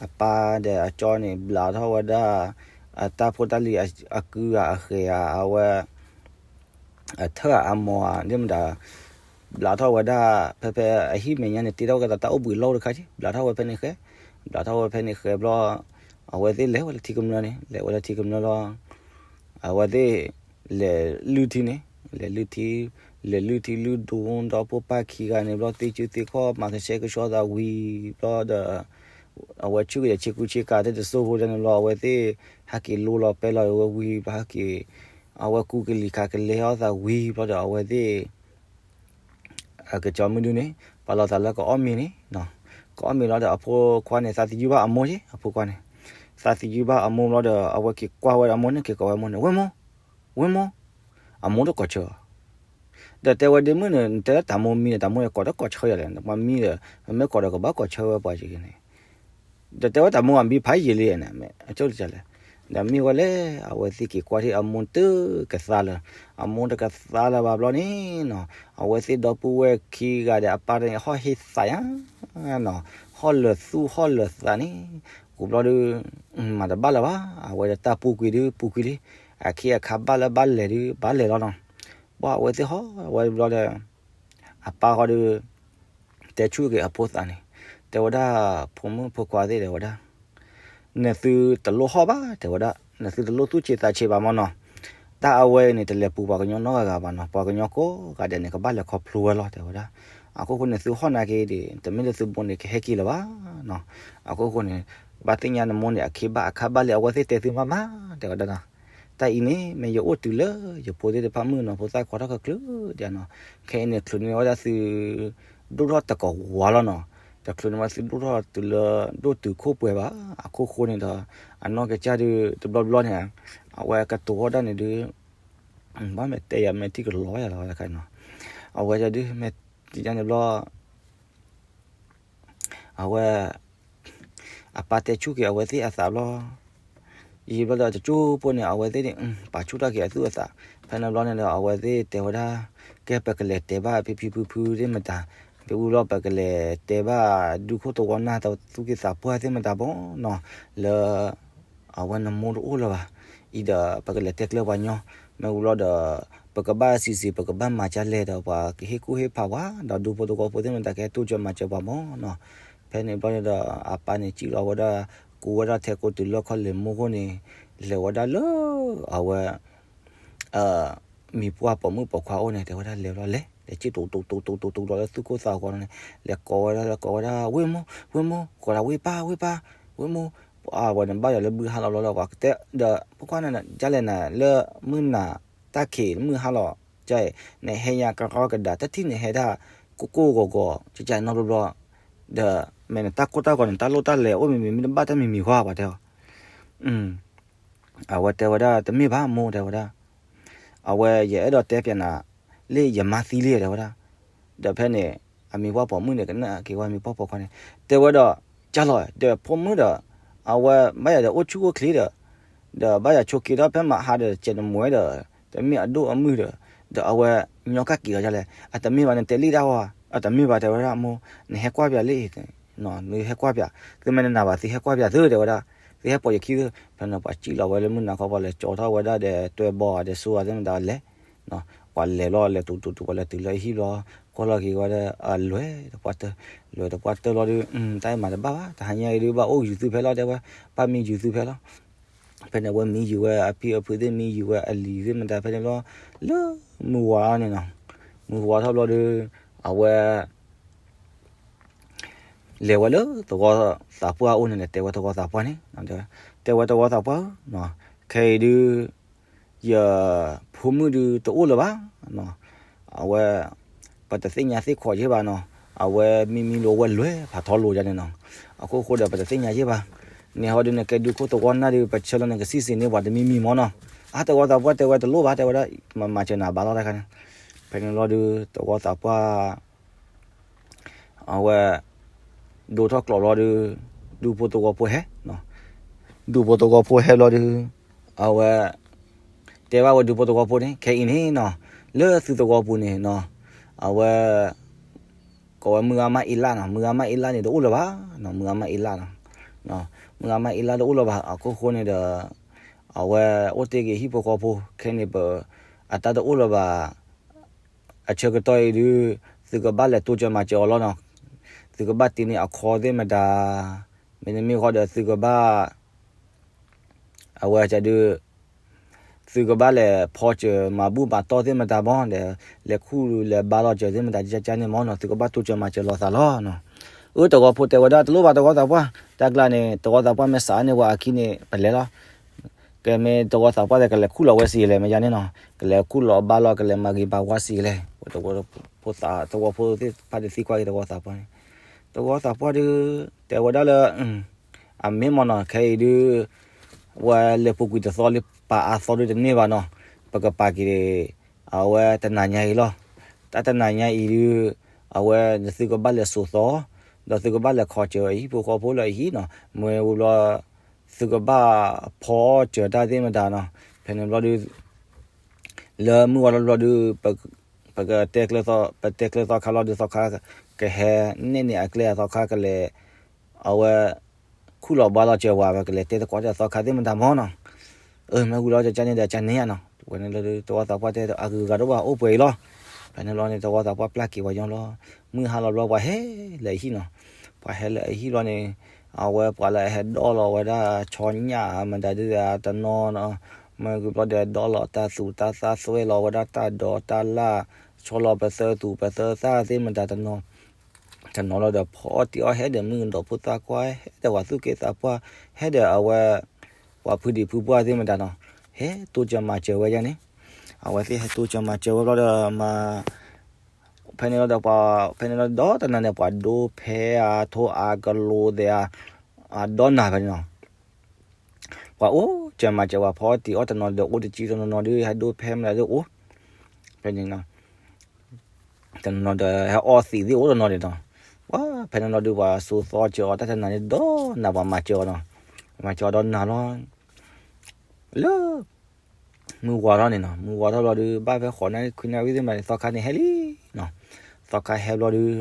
အပၢ်ဒီးအကၠီန့ၣ် ဘျးထီၣ်ဝဲဒၣ် အတၢ်ဖိတၢ်လံၤအကုဂၤအဃဲၤဧါ အဝဲ အထၢၣ်အမီၤဧါ ဒ်မတၤ ဘျးထီၣ်ဝဲဒၣ် ဖဲဖဲအဟံၣ်မဲာ်ညါန့ၣ် တ့ထီၣ်ဝဲကသးတၢ်အိၣ်ဘှံးလီၢ်တခါက့, ဘျးထီၣ်ဝဲဖဲန့ၣ်ဃဲ, ဘျးထီၣ်ဝဲဖဲန့ၣ်ဃဲဘျီ, အဝဲသ့ၣ်လဲၤဝဲလၢထံကမျၢၢ်န့ၣ်, လဲၤဝဲလၢထံကမျၢၢ်လီၤ, အဝဲသ့ၣ် လဲၤလုၢ်ထံန့ၣ်, လဲၤလုၢ်ထံ, လဲၤလုၢ်ထံလုၢ်ဒိဒီးဖိပၢ်ခံဂၤန့ၣ်ဘျီ သ့စုသ့ခီၣ် မၤကဆှဲကဆှီသးဝံၤဘျီဒီး အဝဲဆူၣ်က့ၤဒီးဆ့ကူဆ့ကၤသ့ၣ်တစိၢ်ဖိန့ၣ်ဘျီ အဝဲသ့ၣ် ဟဲက့ၤလိလီၤပဲလီၤဝဲဝံၤဘျီ ဟဲက့ၤ အဝဲကူကလံၤခးကလဲၤအီၣ်သးဝံၤဘျီဒီး အဝဲသ့ၣ် အကၠီမုၢ်ဒုန့ၣ် ပာ်လီၤသးလၢကအီၣ်မ့ၤန့ၣ်, ကအီၣ်မ့ၤလီၤဒီး အဖိခွါန့ၣ် သးသယုၢ်ဘၣ်အမိၢ်က့, အဖိခွါန့ၣ် သးသယုၢ်ဘၣ်အမိၢ်ဘျီဒီး အဝဲက့ၤကွၢ်ဝဲဒီးအမိၢ်န့ၣ် က့ၤကိးဝဲအမိၢ်န့ၣ်, ဝ့ၢ်မိၢ်, ဝ့ၢ်မိၢ်, အမိၢ်တကိးဆၢအီၤ, ဒီးတဲဝဲဒ့မုၣ်န့ၣ် နတဲလၢတၢ်မိၢ်မံဒီး တၢ်မိၢ်န့ၣ်ကိးတကိးဆၢယၤလဲၣ်, ပှၤမံဒီး ပမ့ၢ်ကိးဒီးကဘၣ်ကိးဆၢဝဲပှၤက့န့ၣ် ဒီးတဲဝဲတၢ်မိၢ်အမံဖးယံာ်လံန့ၣ် အဆိကတၢၢ်လဲၣ်, ဒီးမ့ၢ်ဝဲလဲၣ် အဝဲသ့ၣ်က့ၤကွၢ်ထံၣ်အမိၢ်တကသါလၢၤ, အမိၢ်တကသါလၢၤဘၣ်ဘျီန့ၣ်နီၤ, အဝဲသ့ၣ်ဒီပုၢ်ဝဲၢ်ခံဂၤဒီးအပၢ်န့ၣ် ဟီၣ်ဟ့သးယါနီၤ, ဟီၣ်လၢာ်သူၣ်ဟီၣ်လၢာ်သးန့ၣ်, ကိးဘျီဒုး မၤတဘၣ်လၢၤဘၣ်, အဝဲဒီးတၢ်ပူၤကွံာ်ဒုးပူၤကွံာ်လံ, အခ့အခါဘၣ်လၢဘၣ်လဲၤဒုးဘၣ်လဲၤလီၤနီၤ, ပှၤအဝဲသ့ၣ်ဟီၣ်ဝဲဘျီဒီး အပၢ်ဃီဒီး တဲဆူၣ်က့ၤအဖိသၣ်န့ၣ်, တဲဝဲဒၣ် ဖိမုၣ်ဖိခွါသ့ၣ်တဲဝဲဒၣ်, နသုတလိၣ်ဟီၣ်ဘၣ် တဲဝဲဒၣ်, နသုတလိၣ်သူၣ်ဆံးသးဆံးဘၣ်မီၢ်နီၤ, တၢ်အဝဲန့ၣ် တလဲၤပူၤပှၤကညီနီတဂၤဂၤဘၣ်နီၤ, ပှၤကညီကိးဂၤဒဲးန့ၣ် ကဘၣ်လဲၤခီဖျိဝဲလီၤ တဲဝဲဒၣ်, အခိၣ်ဃိန့ၣ် သုဟီၣ်နာ်က့ဒီး တမ့ၢ်လၢသုဘိန့ၣ် ကဟဲက့ၤလၢၤဘၣ်နီၤ, အခိၣ်ဃိန့ၣ် ဘၣ်သ့ၣ်ညါနမိၢ်န့ၣ် အခ့ဘၣ်အခါဘၣ်လံ အဝဲသ့ၣ်တဲသုမးမး တဲဝဲဒၣ်နီၤ တၢ်အံၤန့ၣ် မ့ၢ်ယအိၣ်တုၤလၢ ယဖိသ့ၣ်တဖၣ်မုၣ်ကနီၤဖိသၣ်ခွါထီၣ်ကချုးဒံးနီၤ, ခဲအံၤန့ၣ် ချုးန့ၢ်ဝဲဒၣ်သု ဒိၣ်ထီၣ်တကဝၤလီၤနီၤ, တချုးန့ၢ်ဝဲသုဒိၣ်ထီၣ်တုၤလၢ ဒိၣ်တုာ်ခိၣ်ပှဲၤဘၣ်, အခိၣ်ဃိန့ၣ်ဒီး အနီၢ်ကစၢ်ဒုးတဘျီဘျီန့ၣ် အဝဲကတိၤဝဲဒၣ်န့ၣ်ဒုး ဘၣ်မ့ၢ်တဲယၤမ့ၢ်ထံၣ်ကလီၤယၤလီၤတခါနီၤ, အဝဲဒုးမ့ၢ်တညါန့ၣ်ဘျီ အဝဲ အပၢ်တဲဆူၣ်က့ၤအဝဲသ့ၣ်အသးဘျီ, ယံာ်ဘျီဒီးတကၠိဖိန့ၣ် အဝဲသ့ၣ်န့ၣ် ပာ်ဆူၣ်ထီၣ်က့ၤအသူၣ်အသး, ဖဲန့ၣ်ဘျီန့ၣ်ဒီး အဝဲသ့ၣ်တဲဝဲဒၣ်, ကဲပကလဲၤတဲဘၣ်ဖံဖံဖုဖုသ့ၣ်မတၤ, ဖဲဝံၤဘျီပကလဲၤတဲဘၣ်ဒူခိၣ်သဝီနၢ်တသူၣ်က့သးပှၢ်သ့ၣ်မတၤဘီနီၤ, လၢ အဝဲနမိၢ်တအိၣ်လၢၤဘၣ်, အံၤဒီးပကလဲၤတဲကျၢၤပှၤညီ, မ့ၢ်ဝံၤဘျီဒီး ပကဘၣ်စံးစံး ပကဘၣ်မၤကလဲၣ်ဒီး ပှၤကဟ့ၣ်ကူၣ်ဟ့ၣ်ဖးပှၤ ဒီးဒူဖိသဝီဖိသ့ၣ်မတၤကဟဲတိစၢၤမၤစၢၤပှၤမီၢ်နီၤ, ဖဲန့ၣ်ဘျီန့ၣ်ဒီး အပၢ်န့ၣ်စံၣ်လီၤဝဲဒၣ် ကူဝဲဒၣ်ထဲကိးတုၤလၢခီၣ်လဲၤမိၢ်ခိၣ်န့ၣ်, လဲၤဝဲဒၣ်လၢ အဝဲ မံၤပှၢ်ပိာ်မုၣ်ပိာ်ခွါအိၣ်န့ၣ် တဲဝဲဒၣ်လဲၤဘျီလဲၤ လဲၤစံၣ်တိၤတိၤတိၤတိၤတိၤတိၤတိၤလီၤလၢသူၣ်ခိၣ်သးဂီၤန့ၣ်, လဲၤကိးဝဲဒၣ် လဲၤကိးဝဲဒၣ် ဝ့ၢ်မိၢ် ဝ့ၢ်မိၢ် ကိးဒၣ်ဝ့ၢ်ပၢ် ဝ့ၢ်ပၢ် ဝ့ၢ်မိၢ်, ပှၤဝဲန့ၣ်ဘၣ်ယၤလၢဘုဟါလီၤဘျီလီၤ ပှၤကတဲဒီး ဖိခွါန့ၣ် ကလဲၣ်နၤ လၢမုၢ်နၤ တၢ်ခံးမုၢ်ဟါလီၤ ကဲ နဟဲညါကရီကဒါ တထံၣ်န့ၣ်ဟဲဒၣ် ကိၢ်ကိၢ်ဂီၤဂီၤ ကကနီတဘျီဘျီ, ဒီးမ့ၢ်နတၢ်ကိၢ်တၢ်ဂီၤန့ၣ် တၢ်လိၣ်တၢ်လဲၤအိၣ်မ့ၢ်မ့ၢ်မ့ၢ်တဘၣ်တၢ်မံၤမံၤဃီ ပှၤတဲအီၤ အဝဲတဲဝဲဒၣ် တမ့ၢ်ဘၣ်မိၢ် တဲဝဲဒၣ်, အဝဲယအဲၣ်ဒိးတဲပၠးနၤ လၢယမါသံလံ တဲဝဲဒၣ်, ဒီးဖဲန့ၣ် အမံၤပှၢ်ပိာ်မုၣ်န့ၣ် ကနၣ်က့ၤဝဲမံၤပှၢ်ပိာ်ခွါန့ၣ် တဲဝဲဒီး ကၢ်လီၤ ဒီးဖိမုၣ်ဒီး အဝဲဘၣ်ယၤဒီးအိၣ်ဆူၣ်အိၣ်ချ့ဒီး ဒီးဘၣ်ယၤဆိးက့ၤထီၣ်ဖဲမဟါဒီး ကဲနမွဲဒီး တမ့ၢ်အဒိၣ်အမုၢ်ဒီး ဒီးအဝဲညီကၢ်က့ၤလီၤဒ်လဲၣ် အတမ့ၢ်ဘၣ် နတဲလံတၢ်ဝဲ အတမ့ၢ်ဘၣ် တဲဝဲဒၣ်မိၢ် နဟဲကွၢ်ပၠးလံ နဟဲကွၢ်ပၠး သုမ့ၢ်နနာ်ဘၣ် သုဟဲကွၢ်ပၠးသု တဲဝဲဒၣ်, သုဟဲပိာ်ယခံသု, ဖဲန့ၣ်ပှၤစံၣ်လီၤဝဲလၢမုၢ်နၤခီ ပှၤလဲၤကၠီထီၣ်ဝဲဒၣ်ဒီး တွဲဘီဒီး စိအသ့ၣ်မတၤလဲၤ, ပှၤလဲၤလီၤ လဲၤတုၤတုၤတုၤ ပှၤလဲၤတုၤလၢအဟံၣ်ဘျီ ကွၢ်လီၤက့ၤဝဲဒၣ် အလွဲၢ်တပှၢ်တၢၢ်, လွဲၢ်တပှၢ်တၢၢ်လီၤဒီး တၢ်အံၤမၤတဘၣ်ဘၣ် တဟါညါအံၤဒုး ဘၣ်အိၣ်ယူၤသုဖဲလီၤ တဲဝဲ, ဘၣ်မံယူၤသုဖဲလီၤ ဖဲန့ၣ်အဝဲမံယူၤဝဲအဖံအဖုသ့ၣ် မံယူၤဝဲအလံၤသ့ၣ်မတၤ ဖဲန့ၣ်ဘျီ လၢမုၢ်ဝါန့ၣ်နီၤ, မုၢ်ဝါထီၣ်ဘျီဒီး အဝဲ လဲၤဝဲလၢသဝီသးပှၢ်အအိၣ်န့ၣ်ဒီး တဲဝဲသဝီသးပှၢ်န့ၣ်, တဲဝဲသဝီသးပှၢ်ဧၢ, ခဲအံၤဒုး ယဖိမုၣ်ဒုးတအိၣ်လၢၤဘၣ်, အဝဲ ပတသ့ၣ်ညါသ့ၣ်ခိးယဲၢ်ဘၣ်နီၤ, အဝဲမံမံလိာ်ဝဲလွဲၢ်ဖးထီလိာ်ယါန့ၣ်နီၤ, အခိၣ်ဃိဒီးပတသ့ၣ်ညါယဲၢ်ဘၣ်, န့ၣ်ဟီဒုးနကဲဒုးခိၣ်သဝီနၢ်ဒုး ပဆၢလီၤနကစံၣ်စ့ၤန့ၢ်ပှၤတမံၤမံၤမီၢ်နီၤ, အါသဝီသးပှၢ်တဲဝဲတလိၣ်ဘၣ် တဲဝဲဒၣ် မၤစၢၤနၤဘၣ်လီၤတခါန့ၣ်, ဖဲန့ၣ်လီၤဒုးသဝီသးပှၢ် အဝဲ ဒိထီၣ်ကျိးလီၤဒုး ဒူဖိသဝီဖိဟဲ, ဒူဖိသဝီဖိဟဲလီၤဒုး အဝဲ တဲဘၣ်ဝဲဒူဖိသဝီဖိန့ၣ် ခဲအံၤန့ၣ်နီၤ, လၢသုသဝီပူၤန့ၣ်နီၤ, အဝဲ ကိးဝဲမုၢ်ဂၤမးအ့လၣ်နီၤ, မုၢ်ဂၤမးအ့လၣ်န့ၣ်တအိၣ်လၢၤဘၣ်, မုၢ်ဂၤမးအ့လၣ်နီၤ, မုၢ်ဂၤမးအ့လၣ်တအိၣ်လၢၤဘၣ် အခိၣ်ဃိန့ၣ်ဒီး အဝဲအိၣ်တ့ၢ်က့ၤဟံၣ်ဖိဃီဖိ ခဲန့ၣ်ပ အတၢ်တအိၣ်လၢၤဘၣ် အဆၢကတီၢ်အံၤဒုး သုကဘၣ်လဲၤတိစၢၤမၤစၢၤအီၤလီၤနီၤ, သုကဘၣ်တ့န့ၢ်အခီသ့ၣ်မတၤ, မ့တမ့ၢ်ဃီဒီးသုကဘၣ် အဝဲဒုး သုကဘၣ်လဲၤဖီစၢၤမၤဘူၣ်မၤတီၢ်သ့ၣ်မတၤမီၢ်ဒီး လဲၤခူၣ်လဲၤဘါလီၤစၢၤသ့ၣ်မတၤကကန့ၣ်မီၢ်နီၤ, သုကဘၣ်တိစၢၤမၤစၢၤလိာ်သးလီၤနီၤ, အၢ သဝီဖိတဲဝဲဒၣ်တလိၣ်ဘၣ်သဝီသးပှၢ်, တၢ်ကျါန့ၣ် သဝီသးပှၢ်မ့ၢ်စးန့ၢ်ပှၤအခံန့ၣ် ပလဲၤလီၤ ကဲမ့ၢ်သဝီသးပှၢ်ဒီး ကလဲၤခူၣ်လီၤဝဲစံးလဲၣ် မ့ၢ်ယါန့ၣ်နီၤ, ကလဲၤခူၣ်လီၤဘါလီၤ ကလဲၤမၤဂ့ၤဘၣ်ဝါစံးလဲၣ်, သဝီဖိသး သဝီဖိသ့ၣ်တဖၣ်ဒုးသံကွၢ်က့ၤသဝီသးပှၢ်န့ၣ်, သဝီသးပှၢ်ဒုး တဲဝဲဒၣ်လၢ အမ့ၢ်မ့ၢ်နီၤ ခဲအံၤဒုး ဝဲလဲၤပူၤကွံာ်တသီလံ ပာ်အါသီဒုးတန့ၢ်ဘၣ်နီၤ, ပကပာ်က့ၤ အဝဲတနၤညါအံၤလီၤ, တၢ်တနၤညါအံၤဒုး အဝဲသုကဘၣ်လဲၤစိာ်သီ, ဒီးသုကဘၣ်လဲၤခီစၢၤအဟံၣ်ဖိဃီဖိလၢအဟံၣ်နီၤ, မ့ၢ်ဝံၤဘျီ သုကဘၣ်ဖီအီၣ်စၢၤတၢ်သ့ၣ်မတၤနီၤ, ဖဲန့ၣ်ဘျီဒုး လၢမုၢ်ဝါထီၣ်ဘျီဒုး ပကတဲကျၢၤသီ ပတဲကျၢၤသီခါလီၤဒုး သီခါ ကဟဲနဲၣ်န့ၢ်အကျဲအသီခါကလဲၤ အဝဲ ခူၣ်လီၤဘါလီၤစၢၤဝဲ ပကလဲၤတဲသကိးတၢ်သီခါသ့ၣ်မတၤမီၢ်နီၤ, အၢ မ့ၢ်ဝံၤလီၤကကန့ၣ်ဒီးကန့ၢ်ဧါနီၤ, ဝဲန့ၣ်လီၤဒုး သဝီသးပှၢ်တဲအဂုၤအဂၤတအိၣ်ဘၣ် အိၣ်ပှဲၤအံၤလီၤ, ဖဲန့ၣ်ဘျီန့ၣ် သဝီသးပှၢ်ပျၢ်က့ၤပှၤညီလီၤ, မုၢ်ဟါလီၤဘျီပှၤဟဲလၢအဟံၣ်နီၤ, ပှၤဟဲလၢအဟံၣ်ဘျီန့ၣ် အဝဲပှၤလၢအဟဲဒီလီၤဝဲဒၣ် ဆီညၣ်မတၤဒုးတနီၤနီၤ, မ့ၢ်ဝံၤဘျီဒီးဒီလီၤတၢ်သူၣ်တၢ်သၣ်သွဲၣ်လီၤဝဲဒၣ်တၢ်ဒိးတၢ်လၣ်, ဆီလီၤပသၢသူၣ်ပသၢသၣ်သ့ၣ်မတၤတနီၤ တနီၤလီၤဒီးဖီအီၣ်တံၢ်အီၣ်ဟဲဒီးမုၣ်ကနီၤဖိသၣ်ခွါ ဟဲဒီးပှၤသူၣ်က့သးပှၢ် ဟဲဒီးအဝဲ ပှၤဖုဒံးဖုပှၢ်သ့ၣ်မတၤနီၤ, ဟဲတိစၢၤမၤစၢၤဝဲဒၣ်န့ၣ်, အဝဲသ့ၣ်ဟဲတိစၢၤမၤစၢၤဝဲဘျီဒီးမၤ ဖဲန့ၣ်လီၤဒီးပှၤ ဖဲန့ၣ်လီၤဒီတနၤန့ၣ် ပှၤဒိဖဲအထိအကလိသဲး အဒီနၤဖဲန့ၣ်နီၤ, ပှၤအိၣ်စၢၤမၤစၢၤ ပှၤဖီအီၣ်တံၢ်အီၣ်တနီၤဒီးအိၣ်တကံတနီၤနီၤဒုး ဟဲဒိဖဲမတၤဒုးအိၣ်, ဖဲန့ၣ်နီၤ တနီၤနီၤဒီးဟဲအီသံးသ့ၣ်အိၣ်တနီၤန့ၣ်နီၤ, ပှၤဖဲန့ၣ်လီၤဒုး ပှၤစိာ်သီစၢၤအီၤတၢ်တနၤန့ၣ်ဒီနၤ ပှၤမၤစၢၤအီၤနီၤ, မၤစၢၤအီၤဒီနၤလီၤ, လၢ မုၢ်ဝါထီၣ်န့ၣ်နီၤ, မုၢ်ဝါထီၣ်လီၤဒုး ဘၣ်ဖဲဃိးနၣ်ရံၣ်ခွံနၣ်ရံၣ်သ့ၣ်မတၤန့ၣ် သီခါန့ၣ်ဟဲလံနီၤ, သီခါဟဲဘျီဒုး သီ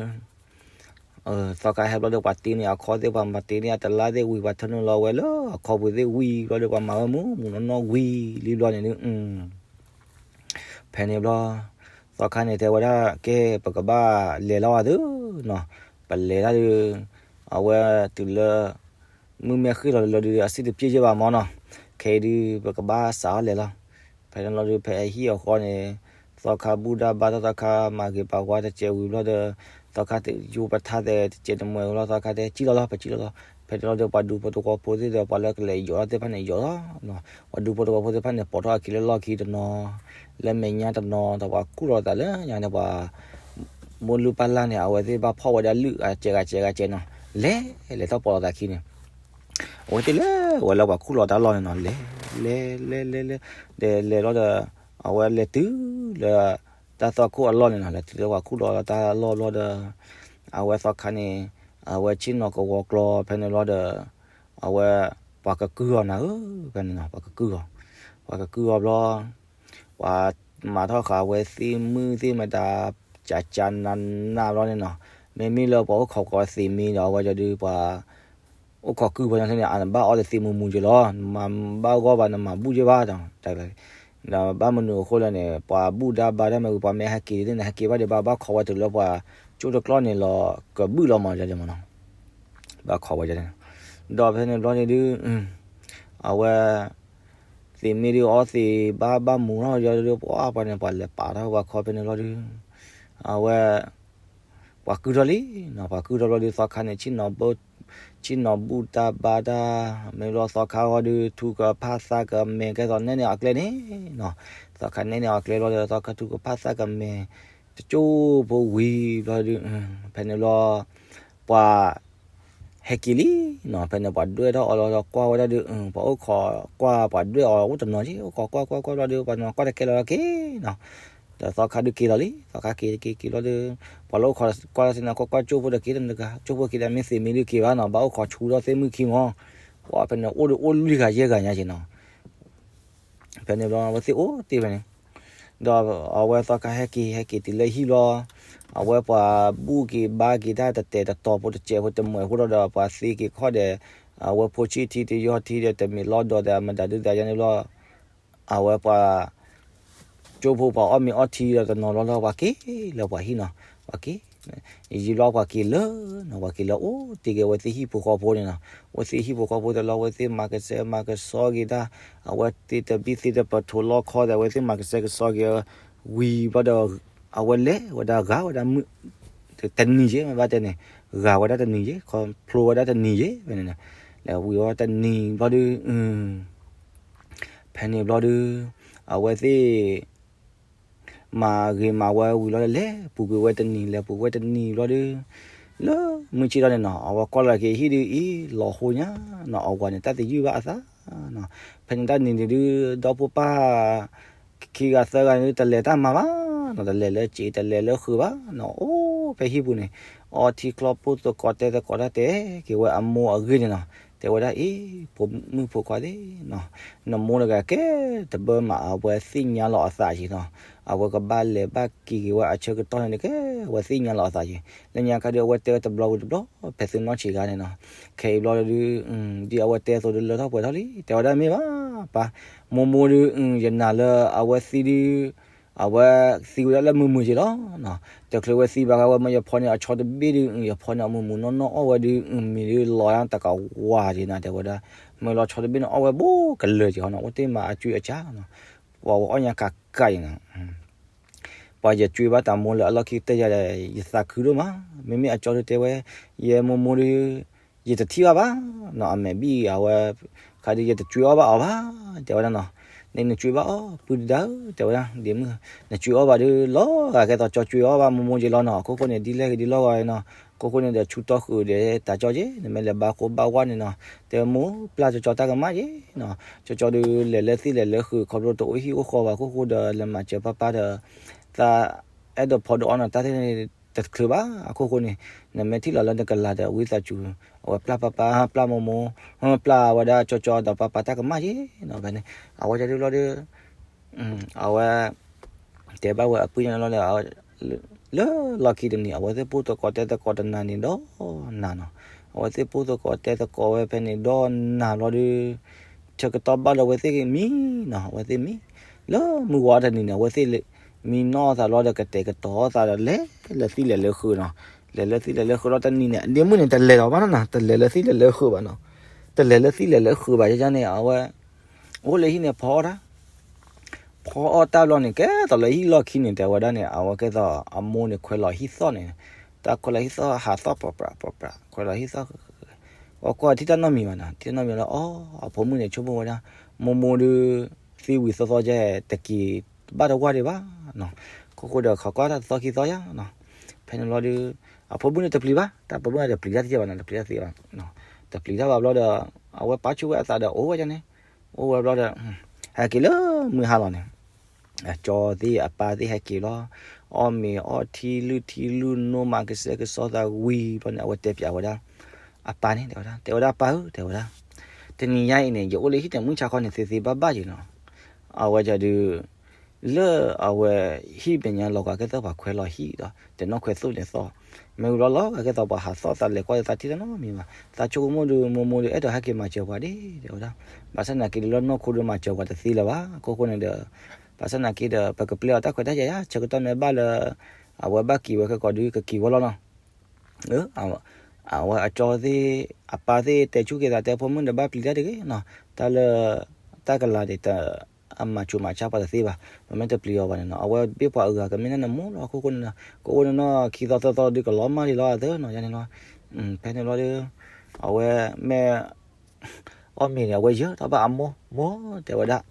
ခါဟဲဘျီဒီး ပှၤတ့န့ၢ်အခီသ့ၣ် ပှၤမၤတ့န့ၢ်အတလါသ့ၣ်ဝံၤ ပှၤထၢနုာ်လီၤဝဲလၢအခီပူၤသ့ၣ်ဝံၤဘျီဒီး ပှၤမၤဝဲမူးမူးနီၢ်နီၢ်ဝံၤလံဘျီန့ၣ်ဒုး ဖဲန့ၣ်ဘျီ သီခါန့ၣ်တဲဝဲဒၣ် ကဲ ပကဘၣ်လဲၤလီၤဝဲသုနီၤ, ပလဲၤတၢ်ဒုး အဝဲတုၤလၢ မုၢ်မ့ၢ်ဃ့ၢ်လီၤလၢဒုး အစ့ၣ်တပျ့ၢ်ယဲၢ်ဘၣ်မၢ်နီၤ, ခဲအံၤဒုး ပကဘၣ်စးထီၣ်လဲၤလီၤ, ဖဲန့ၣ်လီၤဒုး ဖဲအဟံၣ်အဃီန့ၣ် သီခါဘူၣ်တၢ်ဘါတၢ် သီခါမၤဂ့ၤပာ်ဝါတစဲးဝံၤဘျီဒီး သီခါယူပထါသဲးတစဲးတမှဲးဝံၤလီၤ သီခါတဲစံၣ်လီၤလီၤ ပစံၣ်လီၤလီၤ, ဖဲန့ၣ်လီၤဒီး ပှၤဒူဖိသဝီဖိသ့ၣ်ဒီး ပှၤလၢကလဲၤယိးထီၣ်သ့ၣ်တဖၣ်န့ၣ် ယိးလီၤ ပှၤဒူဖိသဝီဖိသ့ၣ်တဖၣ်န့ၣ် ပိာ်ထီၣ်အခံလၢလီၢ်ခံတနီၤ, လၢမဲာ်ညါတနီၤ ဒီးပှၤခူၣ်လီၤသးလၢညါန့ၣ် ပှၤ မိၢ်လုၢ်ပၢ်လၢ်န့ၣ် အဝဲသ့ၣ်ဘၣ်ဖီၣ်ဝဲဒၣ်လုၢ်အစဲးဂၤစဲးဂၤစဲးနီၤ, လဲၤ လဲၤထီၣ်ပိာ်လီၤသးခံန့ၣ် အဝဲသ့ၣ်လဲၤဝဲလၢပှၤခူၣ်လီၤတၢ်လီၢ်န့ၣ်နီၤ, လဲၤ လဲၤ လဲၤ လဲၤ လဲၤ လဲၤလီၤဒီး အဝဲလဲၤတုၤလၢ တၢ်သီခိၣ်အလီၢ်န့ၣ်နီၤ, လဲၤတုၤလၢပှၤခူၣ်လီၤတၢ်လီၢ်ဘျီဒီး အဝဲသီခါန့ၣ် အဝဲဆ့ၣ်နီၤကဝီၤကျီ ဖဲန့ၣ်ဘျီဒီး အဝဲ ပှၤကကုၢ်အီၤနၤဧၢ, ဖဲန့ၣ်နီၤ ပှၤကကုၢ်အီၤ, ပှၤကကုၢ်အီၤဘျီ ပှၤမၤထီၣ်ဃာ်ဝဲသ့ၣ်မုၣ်သ့ၣ်မတၤ ကကနနဘျီန့ၣ်နီၤ, မ့မ့ၢ်လၢပှၤအိၣ်ခိးကီးသ့ၣ်မ့ၢ်ဒီး အဝဲကဒုးပှၤ အိၣ်ခိးကုၢ်ပှၤညီန့ၣ် အနဘၣ်အီသ့ၣ်မူမူက့ၤလီၤ, နမၤဘၣ်ဂီၢ်ဘၣ် နမၤဘူၣ်က့ၤဘၣ်ဒီး ဒီးဘၣ်မနုၤအဃိလဲၣ်န့ၣ် ပှၤဘူၣ်ဒါဘါတၢ်မ့ၢ်ဝံၤ ပှၤမ့ၢ်ဟဲက့ၤဒ်န့ၣ် ဟဲက့ၤဘၣ်ဒံးဘၣ် ဘၣ်ခိးဝဲတုၤလၢပှၤကၠိတကျီၢ်န့ၣ်လီၤ ကဘုၣ်လီၤမး ဒ်မးနီၤ, ဘၣ်ခိးဝဲဒ်န့ၣ်, ဒီးဖဲန့ၣ်ဘျီန့ၣ်ဒုး အဝဲ သ့ၣ်မ့ၢ်ဒုးအီသ့ၣ်ဘၣ်ဘၣ်မူထီၣ်ယီၤဒုး ပှၤပှၤန့ၣ် ပှၤလဲၤပာ်ထီၣ်ပှၤခီဖဲန့ၣ်ဘျီဒုး အဝဲ ပှၤကုၢ်ထီၣ်လံနီၤ, ပှၤကုၢ်ထီၣ်ဘျီဒီး သီခါန့ၣ် ဆ့ၣ်နီၤဘၣ်, ဆ့ၣ်နီၤဘူၣ်တၢ်ဘါတၢ်, မ့ၢ်ဘျီသီခါဂီၤဒီး ထူကဖၣ်သးကမဲာ် ကဲသိးနဲၣ်န့ၢ်အီၤကျဲန့ၣ်နီၤ, သီခါနဲၣ်န့ၢ်အီၤကျဲဘျီဒီး သီခါထူကဖၣ်သးကမဲာ် တကၠိဖိဝံၤဘျီဒီး ဖဲန့ၣ်ဘျီ ပှၤ ဟဲက့ၤလံနီၤ, ဖဲန့ၣ် ပှၤဒွဲၣ်ထီၣ်အီၤလီၤဒီး ကွၢ်ဝဲဒၣ်ဒီး ပှၤအိၣ်ခိးကွၢ် ပှၤဒွဲၣ်အီၤအိၣ်တနီၤက့, အိၣ်ခိးကွၢ်ကွၢ်ကွၢ်ဘျီဒီး ပှၤနီၤကွၢ်တကဲလီၤက့ၤနီၤ, ဒီးသီခါဒုးက့ၤလီၤလံ, သီခါက့ၤက့ၤက့ၤဘျီဒီး ပှၤလၢအိၣ်ခိးကွၢ်လီၤသ့ၣ်န့ၣ် ကွၢ်ကွၢ်ကၠိဖိဒီးက့ၤတနကၤ, ကၠိဖိက့ၤဒီး မ့ၢ်သ့ၣ်မ့ၢ်ဒုးက့ၤဘၣ်နီၤ, ဘၣ်အိၣ်ခိးဆူထီၣ်သ့ၣ်မုၢ်ခံမီၤ, ပှၤဖဲန့ၣ်အိၣ်ဒီးအိၣ်လွံၢ်ဂၤယဲၢ်ဂၤညါက့နီၤ, ဖဲန့ၣ်ဘျီ အဝဲသ့ၣ်အိၣ်တ့ၢ်ဖဲန့ၣ်, ဒီးအဝဲသီခါဟဲက့ၤ ဟဲက့ၤတုၤလၢဟံၣ်ဘျီ, အဝဲပှၤဘူၣ်က့ၤဘါက့ၤတၢ်တတဲာ်တတီၤဖိတစဲးဖိတမှဲးဖိဒီး ပှၤသ့က့ၤခီၣ်ဒီး အဝဲဖိဆံၣ်ထံတယီၢ်ထံဒီး တမ့ၢ်လီၢ်ဒီး မတၤဒုးသးယါန့ၣ်ဘျီ အဝဲပှၤ ကၠိဖိပှၤအီၣ်မ့ၤအီထံဒီးတနီၤဘျီလီၤ ပှၤက့ၤလၢပှၤဟံၣ်နီၤ, ပှၤက့ၤ ယံာ်ဘျီပှၤက့ၤလၢနီၤ, ပှၤက့ၤလၢအိၣ်တ့ၢ်က့ၤအဝဲသ့ၣ်ဟံၣ်ဖိဃီဖိန့ၣ်နီၤ, အဝဲသ့ၣ်ဟံၣ်ဖိဃီဖိတလီၤ အဝဲသ့ၣ်မၤကစဲမၤကစီက့ၤတၢ်, အဝဲသ့ၣ်တဘံၣ်သ့ၣ်တပထိးလီခီဒီး အဝဲသ့ၣ်မၤကစဲကစီက့ၤ ဝံၤဘျီဒီး အဝဲလဲၤဝဲဒၣ်ဂာ်ဝဲဒၣ်မုၢ် တနံၤယဲၢ် မ့ၢ်ဘၣ်တဲန့ၣ်, ဂာ်ဝဲဒၣ်တနံၤယဲၢ် ခီဖျိဝဲဒၣ်တနံၤယဲၢ်ဖဲန့ၣ်, လဲၤဝံၤဝဲတနံၤဘျီဒီး ဖဲန့ၣ်ဘျီဒီး အဝဲသ့ၣ် မၤဂ့ၤမၤဝါဝံၤလီၤဒီး လဲၤပူၤကွံာ်ဝဲတနံၤ လဲၤပူၤကွံာ်ဝဲတနံၤဘျီဒီး လၢမုၢ်ဆ့ၣ်ထီၣ်န့ၣ်နီၤ အဝဲကွၢ်လီၤက့ၤဟံၣ်ဒုးအံၤ လီၤဟိညါနီၤ အဝၤန့ၣ် တၢ်တယုၢ်ဘၣ်အသးနီၤ, ဖဲန့ၣ်တၢ်နံၤန့ၣ်ဒုး ဒီဖိပၢ် ခံဂၤသၢဂၤန့ၣ်ဒုး တလဲၤတၢ်မၤဘၣ်နီၤ, တလဲၤလၢစ့တလဲၤလၢဃုာ်ဘၣ်နီၤ, အိၣ်ဖဲဟံၣ်ပူၤန့ၣ် အီထံချီဖိသကိးတဲသကိးတၢ်တဲက့ၤဝဲအမိၢ်အဂ့ၢ်န့ၣ်နီၤ, တဲဝဲဒၣ်အံၤ ဖိမုၣ်ဖိခွါသ့ၣ်နီၤ, နမိၢ်တဂၤကဲတဘၢမး အဝဲသ့ၣ်ညါလီၤအသးက့ၤနီၤ, အဝဲကဘၣ်လဲၤဘၣ်က့ၤက့ၤဝဲအဆၢကတီၢ်န့ၣ်တကဲ အဝဲသ့ၣ်ညါလီၤအသးက့ၤ လၢညါခါဒုး အဝဲတဲဝဲတဘျီဝံၤတဘျီ ဖဲသုနီၢ်ဆံးခါန့ၣ်နီၤ, ခဲအံၤဘျီဒုး ဒ်အဝဲတဲအသိးဒုးလၢထီၣ်ပှဲၤထီၣ်လံ တဲဝဲဒၣ်မ့ၢ်ဘၣ်ပၢ်, မိၢ်မိၢ်ဒုး ယနာ်လၢအဝဲသံဒုး အဝဲသံဝဲဒၣ်လၢမုာ်မုာ်က့ၤလီၤ, တချုးဝဲသံဘၣ်ခါဝဲမၢယဖီန့ၣ် အဆီတဘ့ၣ်ဒုး ယဖီန့ၣ် အမုာ်မုာ်နီၢ်နီၢ်အီၣ်ဝဲဒုး မ့ၢ်ဒုးလီၤတၢ်တကဝၤက့ၤနၤ တဲဝဲဒၣ်, မ့ၢ်လီၤဆီတဘ့ၣ်န့ၣ် အီၣ်ဝဲဘူးကလၢာ်က့ၤဟီနီၤ အိၣ်တ့ၢ်မးအကၠွ့အကၠၢ်နီၤ, ပှၤဝဲအီၣ်ညါကးကးအံၤနီၤ ပှၤယကွၢ်ဘၣ်တၢ်မိၢ်လၢအလီၢ်ခံကတၢၢ်ယၤဒီး ယသးခုဒိၣ်မး, မ့မ့ၢ်အကၠီဒုးတဲဝဲ, ယဲမိၢ်မိၢ်ဒုး ယတထံၣ်ဘၣ်ဘၣ်နီၤ, အမဲာ်ဘံၣ်အဝဲ ခါဒုးယတကွၢ်အီၣ်ဘၣ်အီၤဘၣ်, တဲဝဲဒၣ်နီၤ, န့ၣ်နကွၢ်ဘၣ်အီၤ ပုၢ်တဒါဧၢ တဲဝဲဒၣ်, ဒ်မုၢ် နကွၢ်အီၣ်ဘၣ်ဒုးလီၤဂာ်ကဲသိးကၠီကွၢ်အီၣ်ဘၣ်မိၢ်မိၢ်က့ၤလီၤနီၤ, အခိၣ်ဃိန့ၣ် ဒ်လဲၣ်ဂ့ၤဒ်လီၢ်ဂီၤနီၤ, အခိၣ်ဃိန့ၣ်ဒီးဆူတီၢ်ဃုာ်ဒီးတၢ်ကၠီက့ၤ နမ့ၢ်လဲၤဘါကိးဘၣ်ဝါန့ၣ်နီၤ, တဲမိၢ်ပျၢ်ကၠီကၠီတၢ်ကမၣ်က့ၤနီၤ, ကၠီကၠီဒုးလဲၤလၢသ့ၣ်လဲၤလၢဃုာ် ခီဖျိတအိၣ်ဟံၣ်အိၣ်ဃီဘၣ် အခိၣ်ဃိဒီးလဲၤမၤစၢၤပၢ်ပၢ်ဒီး သးအဲၣ်ဒိးဖီဒိၣ်အီၣ်နီၤ တၢ်သ့ၣ်န့ၣ်တချုးဘၣ် အခိၣ်ဃိန့ၣ် နမ့ၢ်ထံၣ်လီၤလၢနကလၤဒီးဝံသးစူၤ အဝဲပျၢ်ပၢ်ပၢ် ပျၢ်မိၢ်မိၢ် ပျၢ်ဝဲဒၣ်ကၠီကၠီဒီးပၢ်ပၢ်တၢ်ကမၣ်က့ၤနီၤ, ဖဲန့ၣ် အဝဲကၠီဒုးလီၤဒုး အဝဲ တဲဘၣ်ဝဲအပုၢ်ညါလီၤဒီး လၢလီၢ်ခံတနံၤ အဝဲသ့ၣ်ဖိသကိးတဲသကိးတနၤန့ၣ်ဒီးနၤနီၤ, အဝဲသ့ၣ်ဖိသကိးတဲသကိးဝဲဖဲန့ၣ်ဒီးနၤဘျီဒုး ဆၢကတီၢ်ဘၣ်လၢအဝဲသ့ၣ်မံနီၤ, အဝဲသ့ၣ်မံ လၢမုၢ်ဝါတနံၤန့ၣ် အဝဲသ့ၣ်မံနီၢ်အသးလီၤဒီး ကတဲာ်ကတီၤအသးဒီး လဲၤလၢသ့ၣ်လဲၤလၢဃုာ်နီၤ, လဲၤလၢသ့ၣ်လဲၤလၢဃုာ်လီၤတနံၤန့ၣ် အဒ့မုၢ်န့ၣ် တလဲၤလီၤဘၣ်နီၤ, တလဲၤလၢသ့ၣ်လဲၤလၢဃုာ်ဘၣ်နီၤ, တလဲၤလၢသ့ၣ်လဲၤလၢဃုာ်ဘၣ်ယန့ၣ် အဝဲ အိၣ်လၢဟံၣ်န့ၣ် ဖီအီၣ်တၢ် ဖီအီၣ်တၢ်ဘျီန့ၣ် ကဲသိးလၢဟံၣ်လီၢ်ခံန့ၣ် တဲဝဲဒၣ်န့ၣ် အဝဲကဲသိးအမိၢ်န့ၣ် ခွဲးလီၤဟံၣ်သီၣ်န့ၣ်, တၢ်ခွဲးလီၤဟံၣ်သီၣ် ဟးသီၣ်ပြးပြးပြးပြး ခွဲးလီၤဟံၣ်သီၣ်, အကွၢ်ထံၣ်တၢ်နီတမံၤဘၣ်နီၤ, ထံၣ်တၢ်နီတမံၤလၢ အီ အဖိမုၣ်န့ၣ် ဆိကမိၣ်ဝဲဒၣ် မိၢ်မိၢ်ဒုး သံဝံၤသီသီကဲ တက့ၤဘၣ်တဝၢ်ဒံးဘၣ်နီၤ, ခိၣ်ဃိဒီး ခီကွၢ်တၢ်သီခံသီယါနီၤ, ဖဲန့ၣ်ဘျီဒုး အဖိမုၣ်န့ၣ်တပျံၤဘၣ်, တၢ်ဖိမုၣ်န့ၣ်တပျံၤတၢ်တသ့ဘၣ်နီၤ, တပျံၤတၢ်သ့ဘၣ်, တပျံၤတၢ်ဘၣ်ဘျီဒီး အဝဲပာ်ဆူၣ်ဝဲအသးဒီးအိၣ်ဝဲဒၣ်န့ၣ်, အိၣ်ဝဲဘျီဒီး ဟဲက့ၤလၢမုၢ်ဟါလီၤန့ၣ် အကၠီသ့ၣ်အပၢ်သ့ၣ်ဟဲက့ၤလီၤ, အီၣ်မ့ၤအီထံလုၢ်ထံလုၢ်နိမး ကစဲကစီသးဝံၤဘျီန့ၣ် အဝဲတဲပၠးဝဲဒၣ် အပၢ်န့ၣ် တဲဝဲဒၣ်, တဲဝဲဒၣ်ပၢ်ဧၢ တဲဝဲဒၣ်, တနံၤညါအံၤန့ၣ် ယအိၣ်လၢဟံၣ်န့ၣ် မုၢ်ဆါခီန့ၣ် သ့သ့ဘၣ်ဘၣ်ယံၤနီၤ, အဝဲဒုး လၢအဝဲဟံၣ်မဲာ်ညါလီၤဂာ်ကဲသိးပှၤခွဲးလီၤဟံၣ်ဒီး တနီၣ်ခွဲးသိၣ်န့ၣ်သီၣ်, မ့ၢ်ဝံၤလီၤလီၤဂာ်ကဲသိးပှၤဟးသီၣ်သးလဲၤကွၢ်သးထံၣ်တၢ်နီတမံၤဘၣ်, သးဆိကမိၣ်ဒုး မိၢ်မိၢ်ဒုး အဲၣ်ဒိးဟဲက့ၤမၤစၢၤပှၤဒ် တဲဝဲဒၣ်, ဘၣ်ဆၣ်နာ်က့ဒုးလၢနီၢ်ခိဒုးမၤစၢၤပှၤတသ့လၢၤဘၣ်, အခိၣ်ဃိန့ၣ်ဒီး ဘၣ်ဆၣ်နာ်က့ဒီး ပကပျဲအီၤတၢ်ခွဲးတၢ်ယာ်ယါ ဆၢကတီၢ်မ့ၢ်ဘၣ်လၢ အဝဲဘၣ်က့ၤဝဲခဲကိာ်ဒုး ကက့ၤဝဲလီၤနီၤ အဝဲအကၠီသ့ၣ် အပၢ်သ့ၣ်တဲဆူၣ်က့ၤသး တဲဖိမုၣ်ဒီးဘၣ်ပျံၤတၢ်တဂ့ၤနီၤ, တၢ်လၢ တၢ်ကလၤဒံးတ အမၤဆူးမၤဆါပှၤတသ့ဘၣ်, ပမ့ၢ်တပျံၤအီၤဘၣ်န့ၣ်နီၤ, အဝဲဘ့ၣ်ပှၤအဂၤကမ့ၢ်ဒၣ်နမိၢ်လီၤ. အခိၣ်ဃိန့ၣ်ဒီး ကအိၣ်န့ၣ်နီၤ ခံသီသၢသီဒုးကလီၤမၢ်လံလီၤအသၢနီၤ ယၤန့ၣ်လီၤ. ဖဲန့ၣ်ဘျီဒီး အဝဲမ့ၢ် အီၣ်မ့ၤန့ၣ် အဝဲယၢၤထီၣ်ဘၣ်အမိၢ်, မိၢ် တဲဝဲဒၣ်,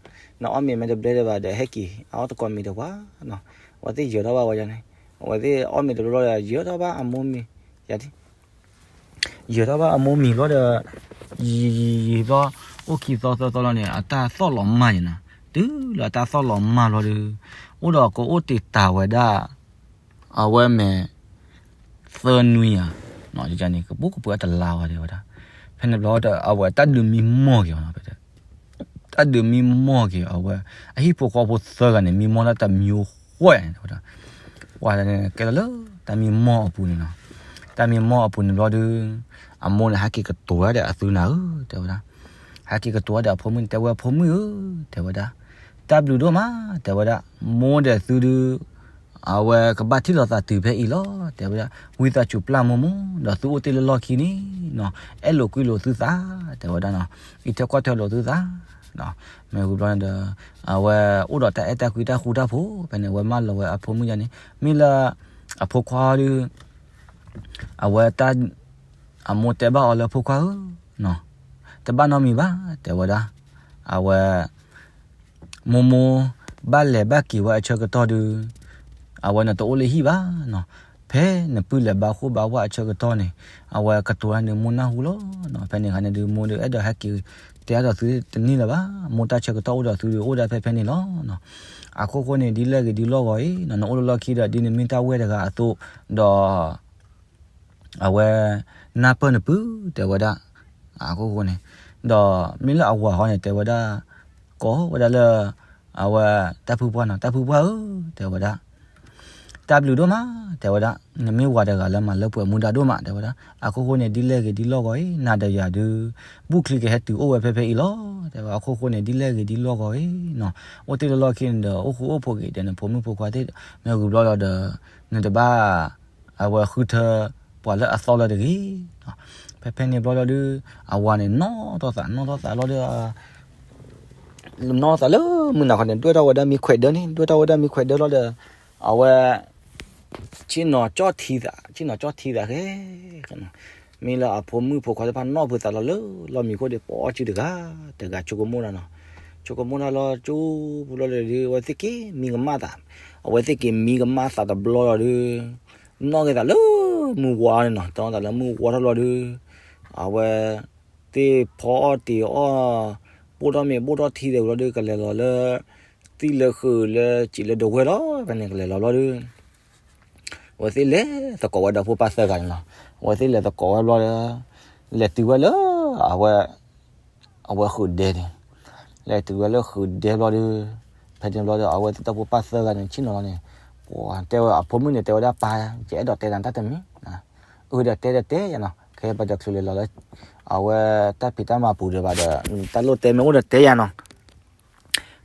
နအီၣ်မ့ၤမ့ၢ်တဘျဲဒံးဘၣ်ဒီး ဟဲက့ၤ အအီၣ်သကိးမ့ၤတပှၢ်နီၤ. အဝဲသ့ၣ်ယၢၤထီၣ်ဘၣ်ဝဲယၤန့ၣ်, အဝဲသ့ၣ်အီၣ်မ့ၤတဘျီဘျီဒီး ယၢၤထီၣ်ဘၣ်အမိၢ်မ့ၤ, ယၤ ယၢၤထီၣ်ဘၣ်အမိၢ်မ့ၤဘျီဒီး ယံာ်ယံာ်ယံာ်ဘျီ အိၣ်ခံသီသၢသီလီၤန့ၣ် အတၢ်သီၣ်လီၤမၢ်န့ၣ်နီၤ, တုၤလၢအတၢ်သီၣ်လီၤမၢ်ဘျီဒီး အိၣ်ဒီးကအိၣ်တ့ၢ်တၢ်ဝဲဒၣ် အဝဲမ့ၢ် သၢနွံဧါ, န့ၣ် ကဘိကပှၢ်တလါဝဲဒၣ်ဝဲဒၣ်, ဖဲန့ၣ်ဘျီဒီး အဝဲတၢ်ဒုးမံမီၢ်က့ၤအီၤနီၤ, ဖဲ တၢ်ဒုးမံမီၢ်က့ၤအဝဲ အဟံၣ်ဖိဃီဖိသၢဂၤန့ၣ် မံမီၢ်လၢတမံၤဃီန့ၣ် တဲဝဲဒၣ်, ပှၤန့ၣ်ကဲလီၤလၢ တၢ်မံမီၢ်အပူၤန့ၣ်နီၤ, တၢ်မံမီၢ်အပူၤန့ၣ်ဘျီဒီး အမိၢ်န့ၣ် ဟဲက့ၤကတိၤဝဲဒီးအသုနၤဧၢ တဲဝဲဒၣ်, ဟဲက့ၤကတိၤဝဲဒီးအဖိမုၣ်န့ၣ် တဲဝဲအဖိမုၣ်ဧၢ တဲဝဲဒၣ်, တၢ်ဘျုးဒိၣ်မး တဲဝဲဒၣ်, မိၢ်ဒီးသုဒုး အဝဲကဘၣ်ထံၣ်လိာ်သးတုၤဖဲအံၤလီၤ တဲဝဲဒၣ်, ဝံသးစူၤပျၢ်မိၢ်မိၢ် ဒီးသုအိၣ်တ့ၢ်လၢလီၢ်ခံန့ၣ်နီၤ, အဲၣ်လိာ်ကွံလိာ်သုသး တဲဝဲဒၣ်နီၤ, အံးထွဲကွၢ်ထွဲလိာ်သုသး, မ့ၢ်ဝံၤဘျီန့ၣ်ဒီး အဝဲအိၣ်ဒီးတၢ်အဲၣ်တၢ်ကွံတၢ်ဃူတၢ်ဖိး ဖဲန့ၣ် အဝဲမၢလီၤဝဲအဖိမုၣ်ယါန့ၣ် မ့ၢ်လၢ အဖိခွါဒီး အဝဲတၢ် အမိၢ်တဲဘၣ်အီၤလၢဖိခွါဧၢ, တဘၣ်နီတမံၤဘၣ် တဲဝဲဒၣ်, အဝဲ မိၢ်မိၢ် ဘၣ်လဲၤဘၣ်က့ၤဝဲအဆၢကတီၢ်ဒီး အဝဲနတအိၣ်လၢဟံၣ်ဘၣ်နီၤ, ဖဲနပုၢ်လဲၤဘါဃိၣ်ဘါဝၣ်အဆၢကတီၢ်န့ၣ် အဝဲကတိၤတၢ်န့ၣ်မိၢ်နၢ်ဟူလီၤ. ဖဲန့ၣ်အခါန့ၣ်ဒီး မိၢ်ဒီးအဲၣ်ဒိးဟဲက့ၤတဲအါဒီးသုတန့ၢ်လၢၤဘၣ်, မိၢ်တၢ်ဆၢကတီၢ်အိၣ်ဒီးသုဒီးအိၣ်ဒၣ်ဖဲဖဲန့ၣ်လီၤ. အခိၣ်ဃိန့ၣ် ဒ်လဲၣ်ဂ့ၤဒ်လီၢ်ဂီၤအံၤ နအိၣ်လၢလီၢ်ခံဒီး ဒ်နမ့ၢ်တၢ်ဝဲၢ်တဂၤအသိး ဒီး အဝဲ နၢ်ပၢၢ်နပုၢ် တဲဝဲဒၣ်, အခိၣ်ဃိန့ၣ်, ဒီးမ့ၢ်လၢအဝၤဃီန့ၣ် တဲဝဲဒၣ်, ကိးဝဲဒၣ်လၢ အဝဲ တၢ်ဖုပှၢ်နီၤ, တၢ်ဖုပှၢ်ဧၢ တဲဝဲဒၣ်, တၢ်ဘျုးဒိၣ်မး တဲဝဲဒၣ်, နမ့ၢ်ဝၤတဂၤလၢမၤလၢပှဲၤမူဒါဒိၣ်မး တဲဝဲဒၣ်, အခိၣ်ဃိန့ၣ် ဒ်လဲၣ်ဂ့ၤဒ်လီၢ်ဂီၤအံၤ နၤဒီးယၤဒုး ဘူၣ်ချံကဟဲတုၤအိၣ်ဝဲဖဲဖဲအံၤလီၤ တဲဝဲ, အခိၣ်ဃိန့ၣ် ဒ်လဲၣ်ဂ့ၤဒ်လီၢ်ဂီၤအံၤနီၤ, အိၣ်တ့ၢ်လၢလီၢ်ခံန့ၣ်ဒီး အိၣ်ဃူအိၣ်ဖိးက့ၤဒီးနဖိမုၣ်ဖိခွါသ့ၣ်, မ့ၢ်ဂ့ၤဘျီလီၤဒီး နတဘၣ် အဝဲဃုထၢ ပှၤလၢအသီလၢတဂ့ၤ. ဖဲဖဲန့ၣ်ဘျီလီၤဒီး အဝၤန့ၣ် နီၢ်ထီၣ်သး နီၢ်ထီၣ်သးလီၤဒီး နီၢ်ထီၣ်သးလၢမုၢ်နၤခီန့ၣ် ဒွဲၣ်ထီၣ်ဝဲဒၣ်မ့ၤခွဲးဒၢန့ၣ် ဒွဲၣ်ထီၣ်ဝဲဒၣ်မ့ၤခွဲးဒၢလီၤဒီး အဝဲ ဆ့ၣ်နီၤကၠီၣ်ထံသး ဆ့ၣ်နီၤကၠီၣ်ထံသးဃဲ မ့ၢ်လၢအဖိမုၣ်ဖိခွါသ့ၣ်တဖၣ်နီၢ်ဖုးသးလီၤလၢလီၢ်မံခိၣ်ဒီး ပိာ်အီၣ်စုတဂၤ တဂၤဆိကမိၣ်တၢ်နီၤ, ဆိကမိၣ်တၢ်လီၤ ကၠိပူၤလီၤဒီး အဝဲသ့ၣ်က့ၤမံကမၣ်သး, အဝဲသ့ၣ်က့ၤမံကမၣ်သးတဘျီလီၤဒီး နီၣ်က့ၤသးလၢမုၢ်ဝါန့ၣ်နီၤ, တီသးလၢမုၢ်ဝါထီၣ်လီၤဒီး အဝဲ သ့ၣ်ဖီအီၣ်တ့ၤအီၣ် ဘိၣ်ထီၣ်မ့ၤဘိၣ်ထီၣ်ထံသ့ၣ်ဝံၤလီၤဒီး ကလဲၤလီၤလၢ သံၣ်လၢဃုာ်လၢစံးလၢဒဝဲၢ်လီၤ, ဖဲန့ၣ်ကလဲၤလီၤဘျီဒီး အဝဲသ့ၣ်လဲၤသကိးဝဲဒီးဖိပၢ်သၢဂၤန့ၣ်လီၤ. အဝဲသ့ၣ်လဲၤသကိးဝဲဘျီဒီး လဲၤတုၤဝဲလၢ အဝဲ အဝဲဃုာ်ဒဲန့ၣ်, လဲၤတုၤဝဲလၢဃုာ်ဒဲဘျီဒီး ဖဲန့ၣ်ဘျီဒီး အဝဲသ့ၣ်တၢ်ဖိပၢ်သၢဂၤန့ၣ် ဆ့ၣ်နီၤလီၤန့ၣ်, တဲဝဲအဖိမုၣ်န့ၣ် တဲဝဲဒၣ်ပၢ် ယအဲၣ်ဒိးတဲနၤတၢ်တမံၤ, အၢဒီးတဲဒီးတဲယၤနီၤ, ခဲပတချုးလဲၤလီၤလၢ အဝဲတၢ်ဖံးတၢ်မၤပူၤဒီးဘၣ်ဒီး တၢ်လိၣ်တဲမ့ၢ်အိၣ်ဒီးတဲယၤနီၤ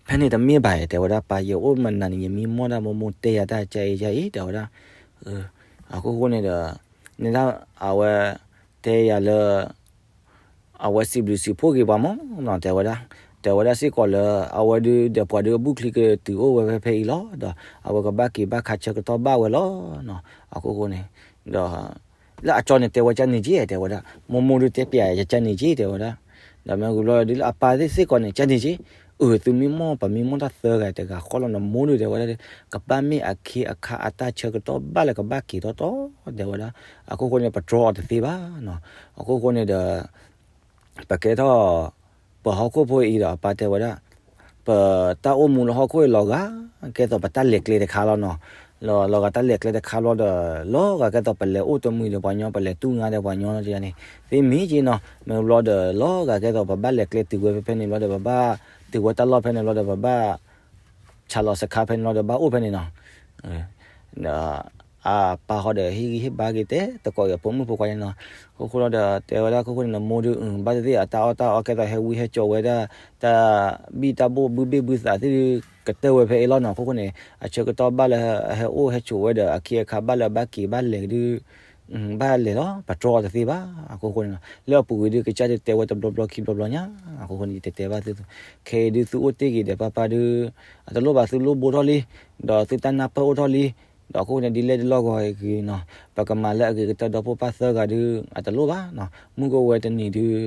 ဖဲန့ၣ်တမ့ၢ်ဘၣ် တဲဝဲဒၣ် ပၢ်ယအိၣ်မနုၤန့ၣ် ယမံမီၢ်ဒၣ်မိၢ်မိၢ်တဲယၤတၢ်ကဲအံၤယၤအံၤ တဲဝဲဒၣ်, အခိၣ်ဃိန့ၣ်ဒီး န့ၣ်ဒၣ်အဝဲ တဲယၤလၢ အဝဲစံးဘျုးစံးဖှိၣ်က့ၤပှၤမီၢ်နီၤ တဲဝဲဒၣ်, တဲဝဲဒၣ်စ့ၢ်ကီးလၢ အဝဲဒုးဒီးပှၤဒုးအဘူၣ်ချံကတုၤအိၣ်ဝဲဖဲဖဲအံၤလီၤ ဒီးအဝဲကဘၣ်က့ၤဘၣ်ခးဆၢကတီၢ်ဘၣ်ဝဲလီၤ. အခိၣ်ဃိန့ၣ် ဒီး လၢအကၠီန့ၣ်တဲဝဲကန့ၣ်က့ တဲဝဲဒၣ်, မိၢ်မိၢ်ဒုးတဲပျးယကန့ၣ်က့ တဲဝဲဒၣ်, ဒီးမ့ၢ်ဂ့ၤဘျီဒုးလၢအပၢ်သ့ၣ်စ့ၢ်ကီးန့ၣ် ကန့ၣ်က့, အၢ သုမံမီၢ်ပမံမီၢ်တၢ်သၢဂၤတဂၤဃီလီၤ နမိၢ်ဒုး တဲဝဲဒၣ်, ကဘၣ်မ့ၢ်အခ့အခါအတၢ်ဆၢကတီၢ်ဘၣ်လၢကဘၣ်က့ၤတီတီ တဲဝဲဒၣ်, အခိၣ်ဃိန့ၣ် ပတြီအီၤတသ့ဘၣ်နီၤ, အခိၣ်ဃိန့ၣ်ဒီး ပကဲထီၣ် ပဟီၣ်ခိၣ်ဖိအံၤဒီး အပၢ်တဲဝဲဒၣ်, ပတၢ်အိၣ်မူလၢဟီၣ်ခိၣ်အံၤလီၤဂာ် ကဲသိးပတၢ်လဲၤကျဲတခါလီၤနီၤ, လီၤဂာ်တၢ်လဲၤကျဲတခါလီၤဒီး လီၤဂာ်ကဲသိးပလဲၤအိၣ်တမုာ်ဒီးပှၤညီ ပလဲၤတူၢ်ငါဒီးပှၤညီလီၤန့ၣ်, သ့မံၤက့နီၤ, မ့ၢ်ဘျီဒီး လီၤဂာ်ကဲသိးပဘၣ်လဲၤကျဲတုၤဝဲဖဲဖဲန့ၣ်ဘျီဒီး ပဘၣ်တုၤဝဲတၢ်လီၢ်ဖဲန့ၣ်ဘျီဒီး ပဘၣ် ဆးလီၤစခါဖဲန့ၣ်လီၤဒီး ဘၣ်အိၣ်ဖဲန့ၣ်နီၤ, ဒီး အပၢ်ဃီဒီး ဟ့ၣ်ဂံၢ်ဟ့ၣ်ဘါက့ၤတဲ သကိးက့ၤအဖိမုၣ်ဖိခွါန့ၣ်နီၤ, အခိၣ်ဃိလီၤဒီး တဲဝဲဒၣ်အခိၣ်ဃိန့ၣ် နမိၢ်ဒုး ဘၣ်သ့ၣ်သ့ၣ်အတၢ်အီၣ်တၢ်အီကဲသိးဟဲဝံဟဲစိာ်ဝဲဒၣ် တၢ်ဘံၣ်တၢ်ဘိၣ်ဘုဘ့ၣ်ဘုသးသ့ၣ်ဒုး ကတၢၢ်ဝဲဖဲအံၤလီၤနီၤ, အခိၣ်ဃိန့ၣ် အဆၢကတီၢ်ဘၣ်လၢဟဲအိၣ်ဟဲဆိးဝဲဒီး အခ့အခါဘၣ်လၢဘၣ်က့ၤဘၣ်လဲၤဒုး ဘၣ်လဲၤလီၤ ပတြီအီၤတသ့ဘၣ်. အဃိဃိန့ၣ်နီၤ လၢအပူၤကွံာ်ဒုး ကစၢ်ဒုးတဲဝဲတဘျီဘျီခံဘျီဘျီညါ, အဃိဃိန့ၣ် ယတတဲဘၣ်သု, ခဲအံၤဒုးသုအိၣ်တ့ၢ်ဂ့ၤဒီးပၢ်ပၢ်ဒုး အတလိၣ်ဘၣ်သုလိၣ်ဘိထီၣ်လံ, ဒီးသုတၢ်နၢ်ပၢၢ်အိၣ်ထီၣ်လံ, ဒီးအဃိဃိန့ၣ် ဒ်လဲၣ်ဒ်လဲၣ်ဂ့ၤနီၤ ပကမၤလၢအဂ့ၤကတၢၢ်ဒီဖိပၢ်သၢဂၤဒုး အတလိၣ်ဘၣ်နီၤ, မုၢ်ကအိၣ်ဝဲတနံၤဒုး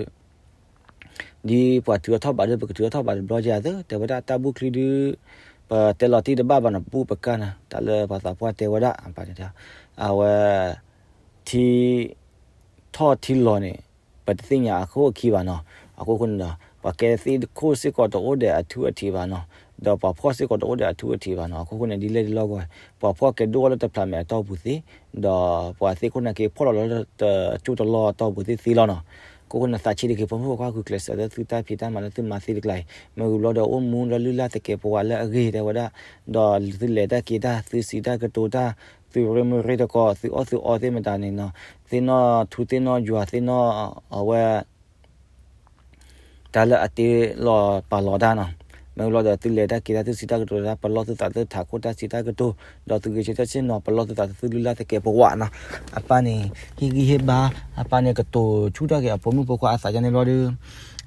ဒ်ပှၤထုးထီၣ်ထီၣ်ဘးဒီး ပကထုးထီၣ်ထီၣ်ဘးတဘျီကဲသ့, တဲဝဲဒၣ်တၢ်ဘူၣ်ချံဒုး ပတဲလီၤတံၢ်တဘၣ်ဘၣ်နီၤ, ပဘူၣ်ပကၢ်နီၤ, တၢ်လၢပှၤသးပှၢ်တဲဝဲဒၣ် အဝဲ ထံ ထီၣ်ထံလီၤန့ၣ် ပတသ့ၣ်ညါအခိၣ်အခံဘၣ်နီၤ. အဃိဃိန့ၣ်ဒီး ပှၤကဲသ့ၣ်ခိၣ်စ့ၢ်ကီးတအိၣ်ဒီးအထူအထံးဘၣ်နီၤ, ဒီးပှၤဖှီၣ်စ့ၢ်ကီးတအိၣ်ဒီးအထူအထံးဘၣ်နီၤ. အဃိဃိန့ၣ် ဒ်လဲၣ်ဒ်လဲၣ်ဂ့ၤ ပှၤဖှီၣ်ကဲဒိၣ်အီၤလၢတဖျးမဲာ်အတီၢ်ပူၤသ့, ဒီးပှၤသ့ၣ်ခိၣ်နၢ်က့ဖှီၣ်လီၤလၢတကၠိတလီၢ်အတီၢ်ပူၤသ့သ့လီၤနီၤ. အဃိဃိန့ၣ် သးဆံးတက့ၤ ပှၤမုၣ်ဖိခွါဂုာ်ကျဲးစၢးလၢသုတၢ်ဖံးတၢ်မၤလၢသုမၤသ့တကျါအံၤ, မ့ၢ်ဝံၤဘျီဒီး အိၣ်မူလၢလုၢ်လၢ်သကဲးပဝးလၢအဂ့ၤတဲဝဲဒၣ်, ဒီးသုလဲၤတၢ်က့ၤတၢ် သုစံးတၢ်ကတိၤတၢ် သုရ့မုၢ်ရ့တကီၢ် သုအီၣ်သုအီသ့ၣ်မတၤန့ၣ်နီၤ, သ့ၣ်နီၣ်ထူသ့ၣ်နီၣ်ယွၤသ့ၣ်နီၣ် အဝဲ တၢ်လၢအတ့လီၤပာ်လီၤတၢ်နီၤ. မ့ၢ်ဝံၤဘျီဒီး သုလဲၤတၢ်က့ၤတၢ် သုစံးတၢ်ကတိၤတၢ် ပလီၢ်သုသးသုထးခိၣ်တၢ်စံးတၢ်ကတိၤ, ဒီးသုဂဲၤဆၢထၢၣ်ဆ့ၣ်နီၤ ပလီၢ်သုသးသုလုၢ်လၢ်သကဲးပဝးနီၤ. အပၢ်န့ၣ် ဟ့ၣ်ဂံၢ်ဟ့ၣ်ဘါ, အပၢ်န့ၣ်ကတိၤဆူၣ်ထီၣ်က့ၤအဖိမုၣ်ဖိခွါအသးန့ၣ်ဘျီဒီး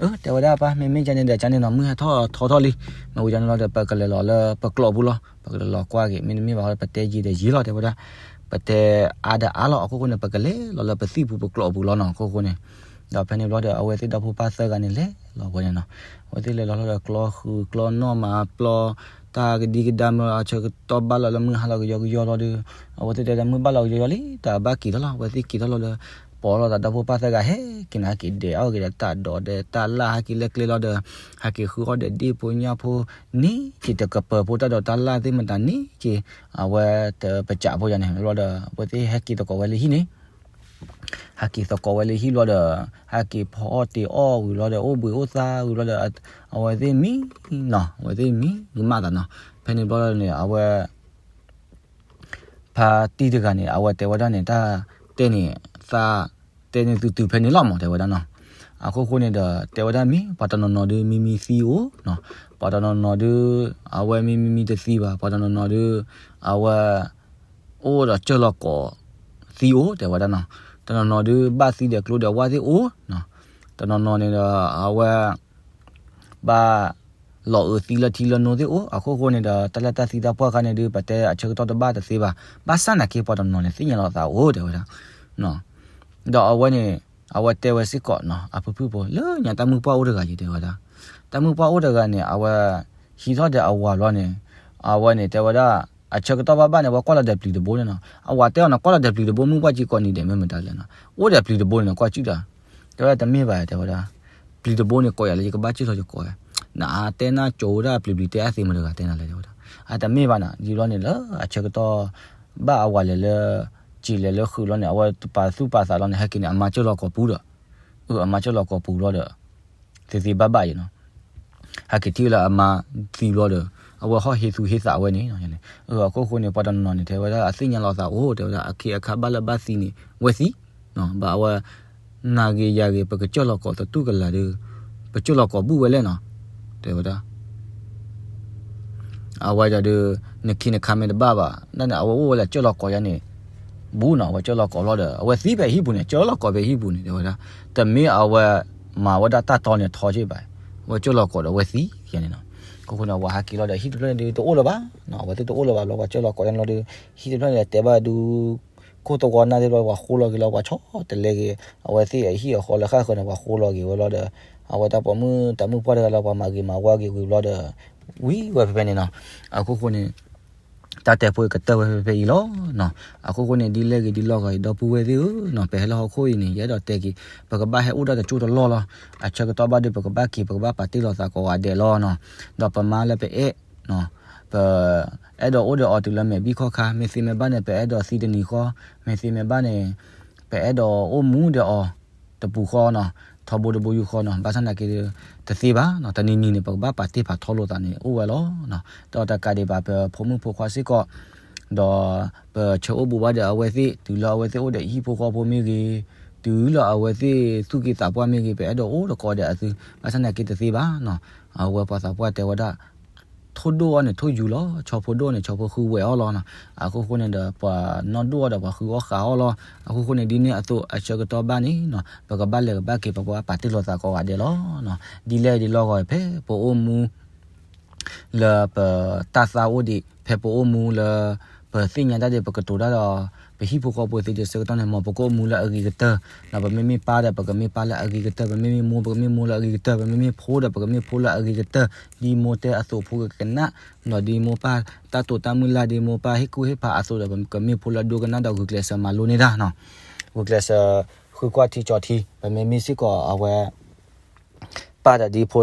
အၢ တဲဝဲဒၣ်ပၢ် မ့မ့ၢ်ကန့ၣ်ဒီး ကန့ၣ်နီၤ မုၢ်ဟဲထီၣ်ထီထီၣ်လံ. မ့ၢ်ဝံၤကန့ၣ်လီၤဒီး ပကလဲၤလီၤလၢပကျိးပူၤလီၤ. ပကလဲၤလီၤကွၢ်က့ၤ မ့တမ့ၢ်ဘၣ်ဒီး ပတဲယံာ်ဒီးယံာ်လီၤ တဲဝဲဒၣ်. ပတဲအါဒီးအါလီၤ. အခိၣ်ဃိန့ၣ် ပကလဲၤလီၤလၢပသံၣ်ပူၤပကျိးပူၤလီၤနီၤ အခိၣ်ဃိန့ၣ်. ဒီးဖဲန့ၣ်ဘျီဒီး အဝဲသ့ၣ်ဒီဖိပၢ်သၢဂၤန့ၣ် လဲၤလီၤဝဲန့ၣ်နီၤ. အဝဲသ့ၣ်လဲၤလီၤလီၤဒီး ကျီဃုာ်ကျီနီၣ်မၤပျီ တၢ်ကဒံကဒါမ့ၢ်အဆၢကတီၢ်ဘၣ်လီၤလၢမုၢ်ဟါလီၤကယီကယီလီၤဒီး အဝဲသ့ၣ်တဲဒီး မုၢ်ဘၣ်လီၤကယီကယီလံ တၢ်ဘၣ်က့ၤထီၣ်လီၤ. အဝဲသ့ၣ်က့ၤထီၣ်လီၤဒီး ပိာ်လီၤသးဒီဖိပၢ်သၢဂၤ ဟဲက့ၤန့ၣ် ဟဲက့ၤဒဲးအီၣ်က့ၤဒီးတၢ်ဒိးဒီးတၢ်လၢ် ဟဲက့ၤလၢကျဲလီၤဒီး ဟဲက့ၤဃုအီၣ်ဒီးဒ့ၣ်ဖိညၣ်ဖိန့ၣ်က့ၤ တကပၢၤဖိတၢ်ဒိးတၢ်လၢ်သ့ၣ်မတၤန့ၣ်က့ၤ အဝဲတပစးဖိယၤန့ၣ် ဘျီဒီး အဝဲသ့ၣ်ဟဲက့ၤသကိးဝဲလၢဟံၣ်န့ၣ် ဟဲက့ၤသကိးဝဲလၢဟံၣ်ဘျီဒီး ဟဲက့ၤဖီအီၣ်တ့ၤအီၣ်ဝံၤလီၤဒီး အိၣ်ဘှံးအိၣ်သါဝံၤလီၤဒီး အဝဲသ့ၣ်မံနီၤ အဝဲသ့ၣ်မံကမၣ်သးနီၤ. ဖဲန့ၣ်ဘျီန့ၣ် အဝဲ ဖါတံၢ်တဂၤန့ၣ် အဝဲတဲဝဲဒၣ်န့ၣ် တၢ်တဲန့ၣ် သးတဲန့ၣ်သုတုၤဖဲန့ၣ်လီၤမး တဲဝဲဒၣ်နီၤ. အခိၣ်ဃိန့ၣ်ဒီး တဲဝဲဒၣ်မ့ၢ် ပှၤတနီၤနီၤဒုး မံမံသံအိၣ်နီၤ, ပှၤတနီၤနီၤဒုး အဝဲမံမံမံတသံဘၣ်, ပှၤတနီၤနီၤဒုး အဝဲ အိၣ်ဒီးကၢၢ်လီၤကိးသံအိၣ် တဲဝဲဒၣ်နီၤ. တနီၤနီၤဒုး ဘၣ်သံဒီးကျိဒီးဝၣ်သ့ၣ်အိၣ်နီၤ, တနီၤနီၤန့ၣ်ဒီး အဝဲ ဘၣ်လီၤအုးသံလၢထံလၢနိသ့ၣ်အိၣ်. အခိၣ်ဃိန့ၣ်ဒီး တၢ်လၢတၢ်သံတၢ်ပှၢ်ခါန့ၣ်ဒုး ပတဲအဆၢကတီၢ်တဘၣ်တသ့ဘၣ်, ဘၣ်ဆၣ်နာ်က့ပှၤတနီၤနီၤန့ၣ် သ့ၣ်ညါလီၤသးအိၣ် တဲဝဲဒၣ်. ဒီးအဝဲန့ၣ် အဝဲတဲဝဲစ့ၢ်ကီးနီၤ အဖုဖုဖိ လၢညါတၢ်မုၢ်ပှၢ်အိၣ်တဂၤယံၤ တဲဝဲဒၣ်. တၢ်မုၢ်ပှၢ်အိၣ်တဂၤန့ၣ် အဝဲ ဟံးထီၣ်ဒီးအဝၤဘျီန့ၣ် အဝဲန့ၣ်တဲဝဲဒၣ် အဆၢကတီၢ်ဘၣ်ဘၣ်န့ၣ် အဝဲကွၢ်လီၤဒီးပျံၤတဘိန့ၣ်နီၤ. အဝၤတဲအီၤန့ၣ် ကွၢ်လီၤဒီးပျံၤတဘိ မုၢ်ပှၢ်ကံကိးနံၤဒဲး မ့ၢ်မတၤလဲၣ်နီၤ, အိၣ်ဒီးပျံၤတဘိန့ၣ် ကွၢ်စုၣ်တၢ် တဲဝဲဒၣ်တမ့ၢ်ဘၣ် တဲဝဲဒၣ်, ပျံၤတဘိန့ၣ် ကိးယၤလၢယကဘၣ်စၢၢ်ထီၣ်ယကိးဝဲ, နတဲနၢ်ကၠိဝဲဒၣ်ပျံၤပျံၤတဲအသ့မတၤတဂၤတဲနၤလဲၣ် တဲဝဲဒၣ်, အတမ့ၢ်ဘၣ်နၤ ဒ်ဘျီန့ၣ်လၢအဆၢကတီၢ် ဘၣ်အဝၤလဲၤလၢ စံးလဲၤလၢဃုာ်လီၤန့ၣ် အဝဲပာ်သူၣ်ပာ်သးလီၤန့ၣ် ဟဲက့ၤန့ၣ် အမါစၢၢ်လီၤကိးပူၤဒီး, အမါစၢၢ်လီၤကိးပူၤလီၤဒီး သ့သ့ဘၣ်ဘၣ်အံၤနီၤ ဟဲက့ၤထံၣ်လၢအမါသံဘျီဒီး အဝဲဟီၣ်ဟ့သူၣ်ဟ့သးဝဲန့ၣ်, အခိၣ်ဃိန့ၣ် ပှၤတနီၤနီၤန့ၣ် တဲဝဲဒၣ်အသ့ၣ်ညါလီၤသးအိၣ် တဲဝဲဒၣ် အခ့အခါဘၣ်လၢဘၣ်သံန့ၣ် ဝဲသံ, ဘၣ်အဝဲ နၤဂ့ၤယၤဂ့ၤ ပကစၢၢ်လီၤကိးသတူၢ်ကလာ်ဒီး ပစၢၢ်လီၤကိးဘူၣ်ဝဲလဲၣ်နီၤ, တဲဝဲဒၣ် အဝဲဒၣ်ဒီး နခ့နခါမ့ၢ်တဘၣ်ဘၣ် ဒ်န့ၣ် အဝဲအိၣ်ဝဲလၢစၢၢ်လီၤကိးယါန့ၣ် ဘူးနီၤ အဝဲစၢၢ်လီၤကိးလီၤဒီး အဝဲသံဖဲဟံၣ်ပူၤန့ၣ် စၢၢ်လီၤကိးဖဲဟံၣ်ပူၤန့ၣ် တဲဝဲဒၣ်, တမ့ၢ်အဝဲ မၤဝဲဒၣ်တၢ်တီန့ၣ်ထီက့ဘၣ်, အဝဲစၢၢ်လီၤကိးဒီးအဝဲသံယါန့ၣ်နီၤ, အခိၣ်ဃိန့ၣ် အဝၤဟဲက့ၤလီၤဒီးဟံၣ်တဖျၢၣ်န့ၣ်ဒုးတအိၣ်လၢၤဘၣ်, အဝဲသ့ၣ်တအိၣ်လၢၤဘၣ်ဘျီ ပှၤစၢၢ်လီၤကိးယါန့ၣ်လီၤဒီး ဟံၣ်တဖျၢၣ်န့ၣ် တဲဘၣ်ဒုး ခိၣ်သဝီနၢ်သ့ၣ်ဘျီ ပှၤဃိလီၤက့ၤလီၤ ပှၤဆီတလဲက့ၤ အဝဲသ့ၣ်အဟံၣ်အဃီလၢဃၣ်ဃၢၤန့ၣ် ပှၤဃိလီၤက့ၤဝဲလီၤဒီး အဝဲတၢ်ပိာ်မုၣ်တၢ်မုၣ်ပှၢ်တဂၤလၢပှၤမၤဂ့ၤမၤဝါက့ၤဝံၤဘျီဒီး ဝံၤဝဲဖဲဖဲန့ၣ်နီၤ, အခိၣ်ဃိန့ၣ် တၢ်တဲဖိကတၢၢ်ဝဲဖဲဖဲအံၤလီၤနီၤ, အခိၣ်ဃိန့ၣ် ဒ်လဲၣ်ဂ့ၤဒ်လဲၣ်ဂ့ၤ ဒီပုၢ်ဝဲၢ်သ့ၣ်ဧၢနီၤ, ပဟဲလၢဟီၣ်ခိၣ်အံၤန့ၣ် ယအဲၣ်ဒိးတဲက့ၤ ပကဘၣ်ဟဲအိၣ်ဒၣ်တကၠိၢ်တလီၢ်လီၤ, အဆၢကတီၢ်ဘၣ်ဒီး ပကဘၣ်က့ၤ ပကဘၣ်ပာ်တ့ၢ်လိာ်သးကိးဂၤဒဲးလီၤနီၤ, ဒီးပမါလၢပအဲၣ် ပအဲၣ်ဒိးအိၣ်ဒီးအီၤတုၤလၢမဲာ်ဘံၣ်ခီၣ်ခါ, မ့ၢ်သ့မ့ၢ်ဘၣ်န့ၣ် ပအဲၣ်ဒိးသံတနံၤဃီ, မ့ၢ်သ့မ့ၢ်ဘၣ်န့ၣ် ပအဲၣ်ဒိးအိၣ်မူဒီးအီၤတပူၤဃီနီၤ, ထီဘိတဘိယူၢ်ဃီနီၤ, ဘၣ်ဆၣ်သနာ်က့ တသ့ဘၣ်နီၤ, တနံၤနံၤန့ၣ် ပကဘၣ်ပာ်တ့ၢ်ပာ်ထီလိာ်သးန့ၣ် အိၣ်ဝဲလီၤနီၤ, ဒီးတကးဒံးဘၣ် ပဖိမုၣ်ဖိခွါစ့ၢ်ကီး ဒီးပဆၢအိၣ်ဘူးဘၣ်ဒီးအဝဲသ့ၣ် တုၤလၢအဝဲသ့ၣ်အိၣ်ဒီးဟံၣ်ဖိဃီဖိမ့ၢ်ဂ့ၤ, တုၤလၢအဝဲသ့ၣ်သူၣ်က့သးပှၢ်မ့ၢ်ဂ့ၤ, ပအဲၣ်ဒိးအိၣ်တကိးဒီးအသု, ဘၣ်ဆၣ်သနာ်က့တသ့ဘၣ်နီၤ, အဝဲပှၤသးပှၢ်တဲဝဲဒၣ် ထိၣ်ဒိၣ်အီၤန့ၣ်ထိၣ်ယူၤလီၤ, ဆီဖိဒိၣ်န့ၣ်ဆီဖိဃုဝဲၤအီၣ်လီၤနီၤ. အခိၣ်ဃိန့ၣ်ဒီး ပှၤနီၢ်ဒိၣ်အီၤဒီးပှၤဃုအီၣ်ဃာ်အီၣ်လီၤ. အခိၣ်ဃိန့ၣ် ဒ်န့ၣ်အသိးအဆၢကတီၢ်ဘၣ်န့ၣ်နီၤ ပကဘၣ်လဲၤကဘၣ်က့ၤ ပကဘၣ်ပာ်တ့ၢ်လိာ်သးကိးဂၤဒဲးလီၤ. ဒ်လဲၣ်ဒ်လဲၣ်ဂီၢ် ဖဲပအိၣ်မူ လၢပတၢ်သါအိၣ်ဒံး ဖဲပအိၣ်မူလၢ ပသ့ၣ်ညါတၢ်ဒ်ပကတိၤတၢ်ဒီး ပဟံၣ်ဖိဃီဖိသ့ၣ်တဖၣ်ဆၢကတီၢ်န့ၣ် မ်ပကအိၣ်မူလၢအဂ့ၤကတၢၢ်, ဒီးပမ့မ့ၢ်ပၢ်ဒီး ပကမ့ၢ်ပၢ်လၢအဂ့ၤကတၢၢ်, ပမ့မ့ၢ်မိၢ် ပကမ့ၢ်မိၢ်လၢအဂ့ၤကတၢၢ်, ပမ့မ့ၢ်ဖိဒီး ပကမ့ၢ်ဖိလၢအဂ့ၤကတၢၢ်, ဒ်မိၢ်တဲအသိးဖိကကနၣ်, ဒီးဒ်မိၢ်ပၢ်တၢ်တိာ်တၢ်မုၢ်လၢ် ဒ်မိၢ်ပၢ်ဟ့ၣ်ကူၣ်ဟ့ၣ်ဖးအသိးဒီး ပကမ့ၢ်ဖိလၢအဒိကနၣ်ဒီးဂုာ်ကျဲးစၢးမၤလိန့ၢ်တၢ်နီၤ, ဂုာ်ကျဲးစၢး ဃုကွၢ်ထံကၠီထံ ပမ့မ့ၢ်စ့ၢ်ကီးအဝဲ ပၢ်ဒီးဒ်ဖိ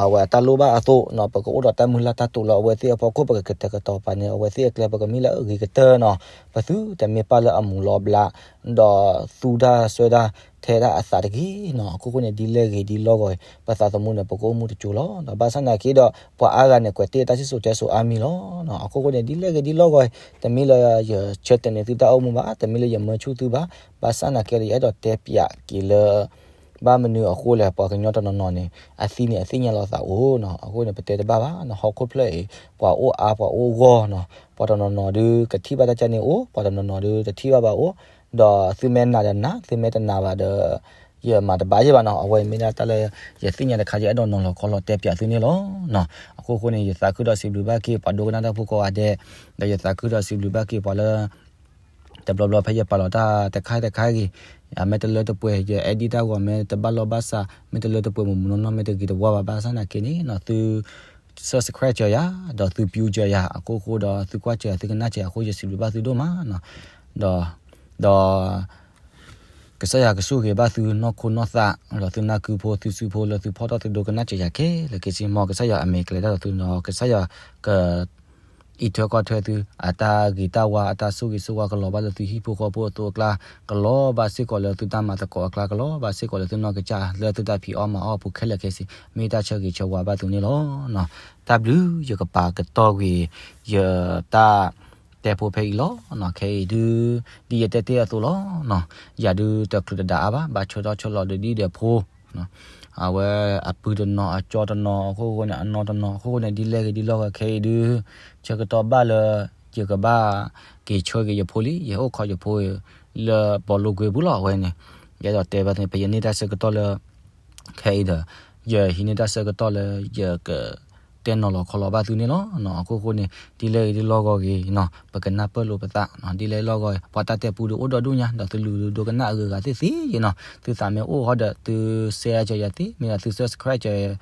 အဝဲအတၢ်လိၣ်ဘၣ်အသိးနီၤ ပကအိၣ်ဒီးတၢ်မုၢ်လၢ်တၢ်တိာ်လၢအဝဲသ့ၣ်အဖီခိၣ် ပကကတဲာ်ကတီၤပာ်န့ၢ် အဝဲသ့ၣ်အကျဲ ပကမ့ၢ်လၢအဂ့ၤကတၢၢ်နီၤ, ပသုတမ့ၢ်ပၢ်လၢအမူၤလီၤဘျး ဒီးသူတၢ်စွဲတၢ်ထဲတၢ်အသးတဂ့ၤနီၤ. အခိၣ်ဃိန့ၣ် ဒ်လဲၣ်ဂ့ၤဒ်လဲၣ်ဂီၢ် ပသးသမူန့ၣ် ပကအိၣ်မူတစိၤလီၤ. ဒီးဘၣ်ဆၣ်နာ်က့ဒီး ပှၤအါဂၤန့ၣ် ကွဲးတ့ၢ်တၢ်စံၣ်စိၤတဲစိၤအါမံၤလီၤ. အခိၣ်ဃိန့ၣ် ဒ်လဲၣ်ဂ့ၤဒ်လဲၣ်ဂီၢ် တမ့ၢ်လၢယဆၢတဲာ်န့ၢ်သုတၢ်အိၣ်မူဘၣ်, တမ့ၢ်လၢယမၢဆူၣ်သုဘၣ်, ဘၣ်ဆၣ်နာ်က့ဒီး ယအဲၣ်ဒိးတဲပၠးက့ၤလၢ ဘၣ်မနုၤအဃိလဲၣ် ပှၤကညီတနီၤနီၤန့ၣ် အသံန့ၣ်အသ့ၣ်ညါလီၤသးအိၣ်နီၤ. အဃိန့ၣ် ပတဲတဘၣ်ဘၣ်နီၤ ဟီၣ်ခိၣ်ဖျၢၣ်အံၤ ပှၤအိၣ်အါပှၤအိၣ်ဂီၢ်နီၤ, ပှၤတနီၤနီၤဒုးကထံၣ်ဘၣ်တၢ်ကၢ်န့ၣ်အိၣ်, ပှၤတနီၤနီၤဒုးတထံၣ်ဘၣ်ဘၣ်အိၣ်, ဒီးသုမ့ၢ်နာ်ဒီးနာ် သုမ့ၢ်တနာ်ဘၣ်ဒီး ယမၤတဘၣ်ယဲၢ်ဘၣ်နီၤ. အဝဲမ့ၢ်ဒၣ်တၢ်လၢယသ့ၣ်ညါတခါ ယအဲၣ်ဒိးနီၤလီၤခီလီၤတဲပၠးသုန့ၣ်လီၤ. အခိၣ်ဃိန့ၣ် ယသးခုဒီးစံးဘျုးဘၣ်က့ၤပှၤဒိကနၣ်တၢ်ဖိကိးဂၤဒဲး, ဒီးယသးခုဒီးစံးဘျုးဘၣ်က့ၤပှၤလၢ တဘျီဘျီဖဲယပာ်လီၤတၢ်တခါတခါဂ့ၤ, အမ့ၢ်တလၢတပှဲၤ ယအဲၣ်ဒိးတၢ်ဂီၤ မ့ၢ်တဘၣ်လီၢ်ဘၣ်စး မ့ၢ်တလၢတပှဲၤ မုၢ်မုၢ်နီၢ်နီၢ် မ့ၢ်တဂ့ၤတဝါဘၣ် ဘၣ်ဆၣ်နာ်က့န့ၣ် သု subscribe စၢၤယၤ ဒီးသု view စၢၤယၤ အခိၣ်ဃိဒီး သုကွၢ်စၢၤ သုကနၣ်စၢၤအဃိ ယစံးဘျုးဘၣ်သုဒိၣ်မးနီၤ. ဒီး ဒီး ကစၢ်ယွၤကဆိၣ်ဂ့ၤဘၣ်သုနီၢ်ခိနီၢ်သး ဒီးသုနၢ်ကုဖိသုစုဖိလၢသုဖီၣ်ထီၣ်သုဒိကနၣ်စၢၤယၤခဲလၢာ်ခဲဆ့ မ်ကစၢ်ယွၤအမဲာ်ကျဲၤတၢ်ဒီးသုနီၤ ကစၢ်ယွၤက အံးထွဲကွၢ်ထွဲသု အတၢ်ဂ့ၤတၢ်ဝါ အတၢ်ဆိၣ်ဂ့ၤဆိၣ်ဝါ ကလီၤဘၣ်လၢသုဟံၣ်ဖိဃီဖိအသိးအကျါ, ကလီၤဘၣ်စ့ၢ်ကီးလၢသုတၢ်မၤသကိးအကျါ, ကလီၤဘၣ်စ့ၢ်ကီးလၢသုနီၢ်ကစၢ် လၢသုတၢ်ဖံးအီၣ်မၤအီၣ်အပူၤခဲလၢာ်ခဲဆ့ မ့ၢ်တၢ်ဆၢဂ့ၤဆၢဝါဘၣ်သုန့ၣ်လီၤ. တၢ်ဘျုး ယကပာ်ကတီၢ်ကွံာ် ယတၢ်တဲဖိဖဲအံၤလီၤ. ခဲအံၤဒု ဒ်ယတဲတ့ၢ်အသိးလီၤ. ယၤဒုတချုးတဒါအါဘၣ် ဘၣ်ဆၢထီၣ်ဆၢလီၤဒီးဒ်ဒီးဖိ အဝဲအပုၢ်တနီၤ အကၠီတနီၤ အခိၣ်ဃိန့ၣ် အနီၢ်တနီၤ အခိၣ်ဃိန့ၣ် ဒ်လဲၣ်ဂ့ၤဒ်လဲၣ်ဂ့ၤ ခဲအံၤဒု ဆၢကတီၢ်ဘၣ်လၢ ယကဘၣ်က့ၤဆှၢက့ၤယဖိလံ ယဟဲအိၣ်ခိးယဖိ လၢဘီလိကွ့ပူၤလီၤ. အဝဲန့ၣ် ယအဲၣ်ဒိးတဲဘၣ်န့ၣ် ပယန့ၢ်တၢ်ဆၢကတီၢ်လၢ ခဲအံၤဒီး ယဟံးန့ၢ်တၢ်ဆၢကတီၢ်လၢ ယက တဲနီၤလီၤခီလီၤဘၣ်သုန့ၣ်လီၤ. အခိၣ်ဃိန့ၣ် ဒ်လဲၣ်ဂ့ၤဒ်လဲၣ်ဂ့ၤနီၤ ပကနၢ်ပၢၢ်လိာ်ပသး ဒ်လဲၣ်ဂ့ၤ ပှၤတၢ်တဲပူဒီးအိၣ်ဒီဒူၣ်ညါ ဒီးသုလူၤဒိကနၣ်အဂုၤအဂၤသ့ၣ်သ့ၣ်ယဲနီၤ သုသးမ့ၢ်အိၣ်ဃီဒီး သု share စၢၤယၤသ့ မ့ၢ်ဒီးသု subscribe စၢၤ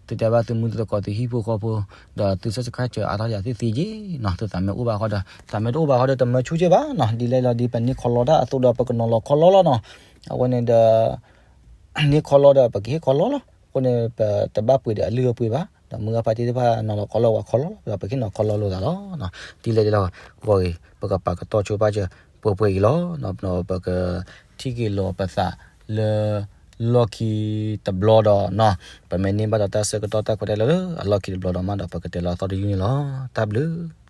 သုတဲဘၣ်သုမုၢ်သုသကိးသုဟံၣ်ဖိဃီဖိ ဒီးသု subscribe စၢၤအါထီၣ်ယၤသ့ၣ်သ့ၣ်ယဲနီၤ သုသးမ့ၢ်အိၣ်ဘၣ်ဃီဒီး သးမ့ၢ်တအိၣ်ဘၣ်ဃီဒီး တမၢဆူၣ်က့ဘၣ်နီၤ ဒ်လဲၣ်လီၤ ဒ်ပန့ၢ်ခီလီတၢ်အသိးဒီး ပကနီၤလီၤခီလီလီၤနီၤ အဝဲန့ၣ်ဒီး န့ၢ်ခီလီဒီး ပကဟ့ၣ်ခီလီလီၤ အဃိန့ၣ် ပတဘၣ်ပှ့ၤဒီးအလုၢ်အပှ့ၤဘၣ် ဒီးမုၢ်ဂၤဖါတံၢ်တဖၣ်နီၤလီၤခီလီဝဲခီလီလီၤ ဒီးပကဟ့ၣ်နီၤခီလီလိာ်သးလီၤ ဒ်လဲၣ်ဒ်လဲၣ်ဂီၢ်ဂ့ၤ ပကပာ်ကတီၢ်ဆိပာ်စၢၤပှဲၤပှဲၤအံၤလီၤ ပကထံၣ်က့ၤလီၤပသးလၢ လီၢ်ခံတဘျီဒီးနီၤ ပမ့ၢ်န့ၢ်ဘၣ်ဒီးတၢ်ဆၢကတီၢ်တၢ်ခွဲးတၢ်ယာ်လၢအလီၢ်ခံတဘျီဒီးမးဒီး ပကတဲလီၤအသီတယုၢ်န့ၣ်လီၤ တၢ်ဘျုး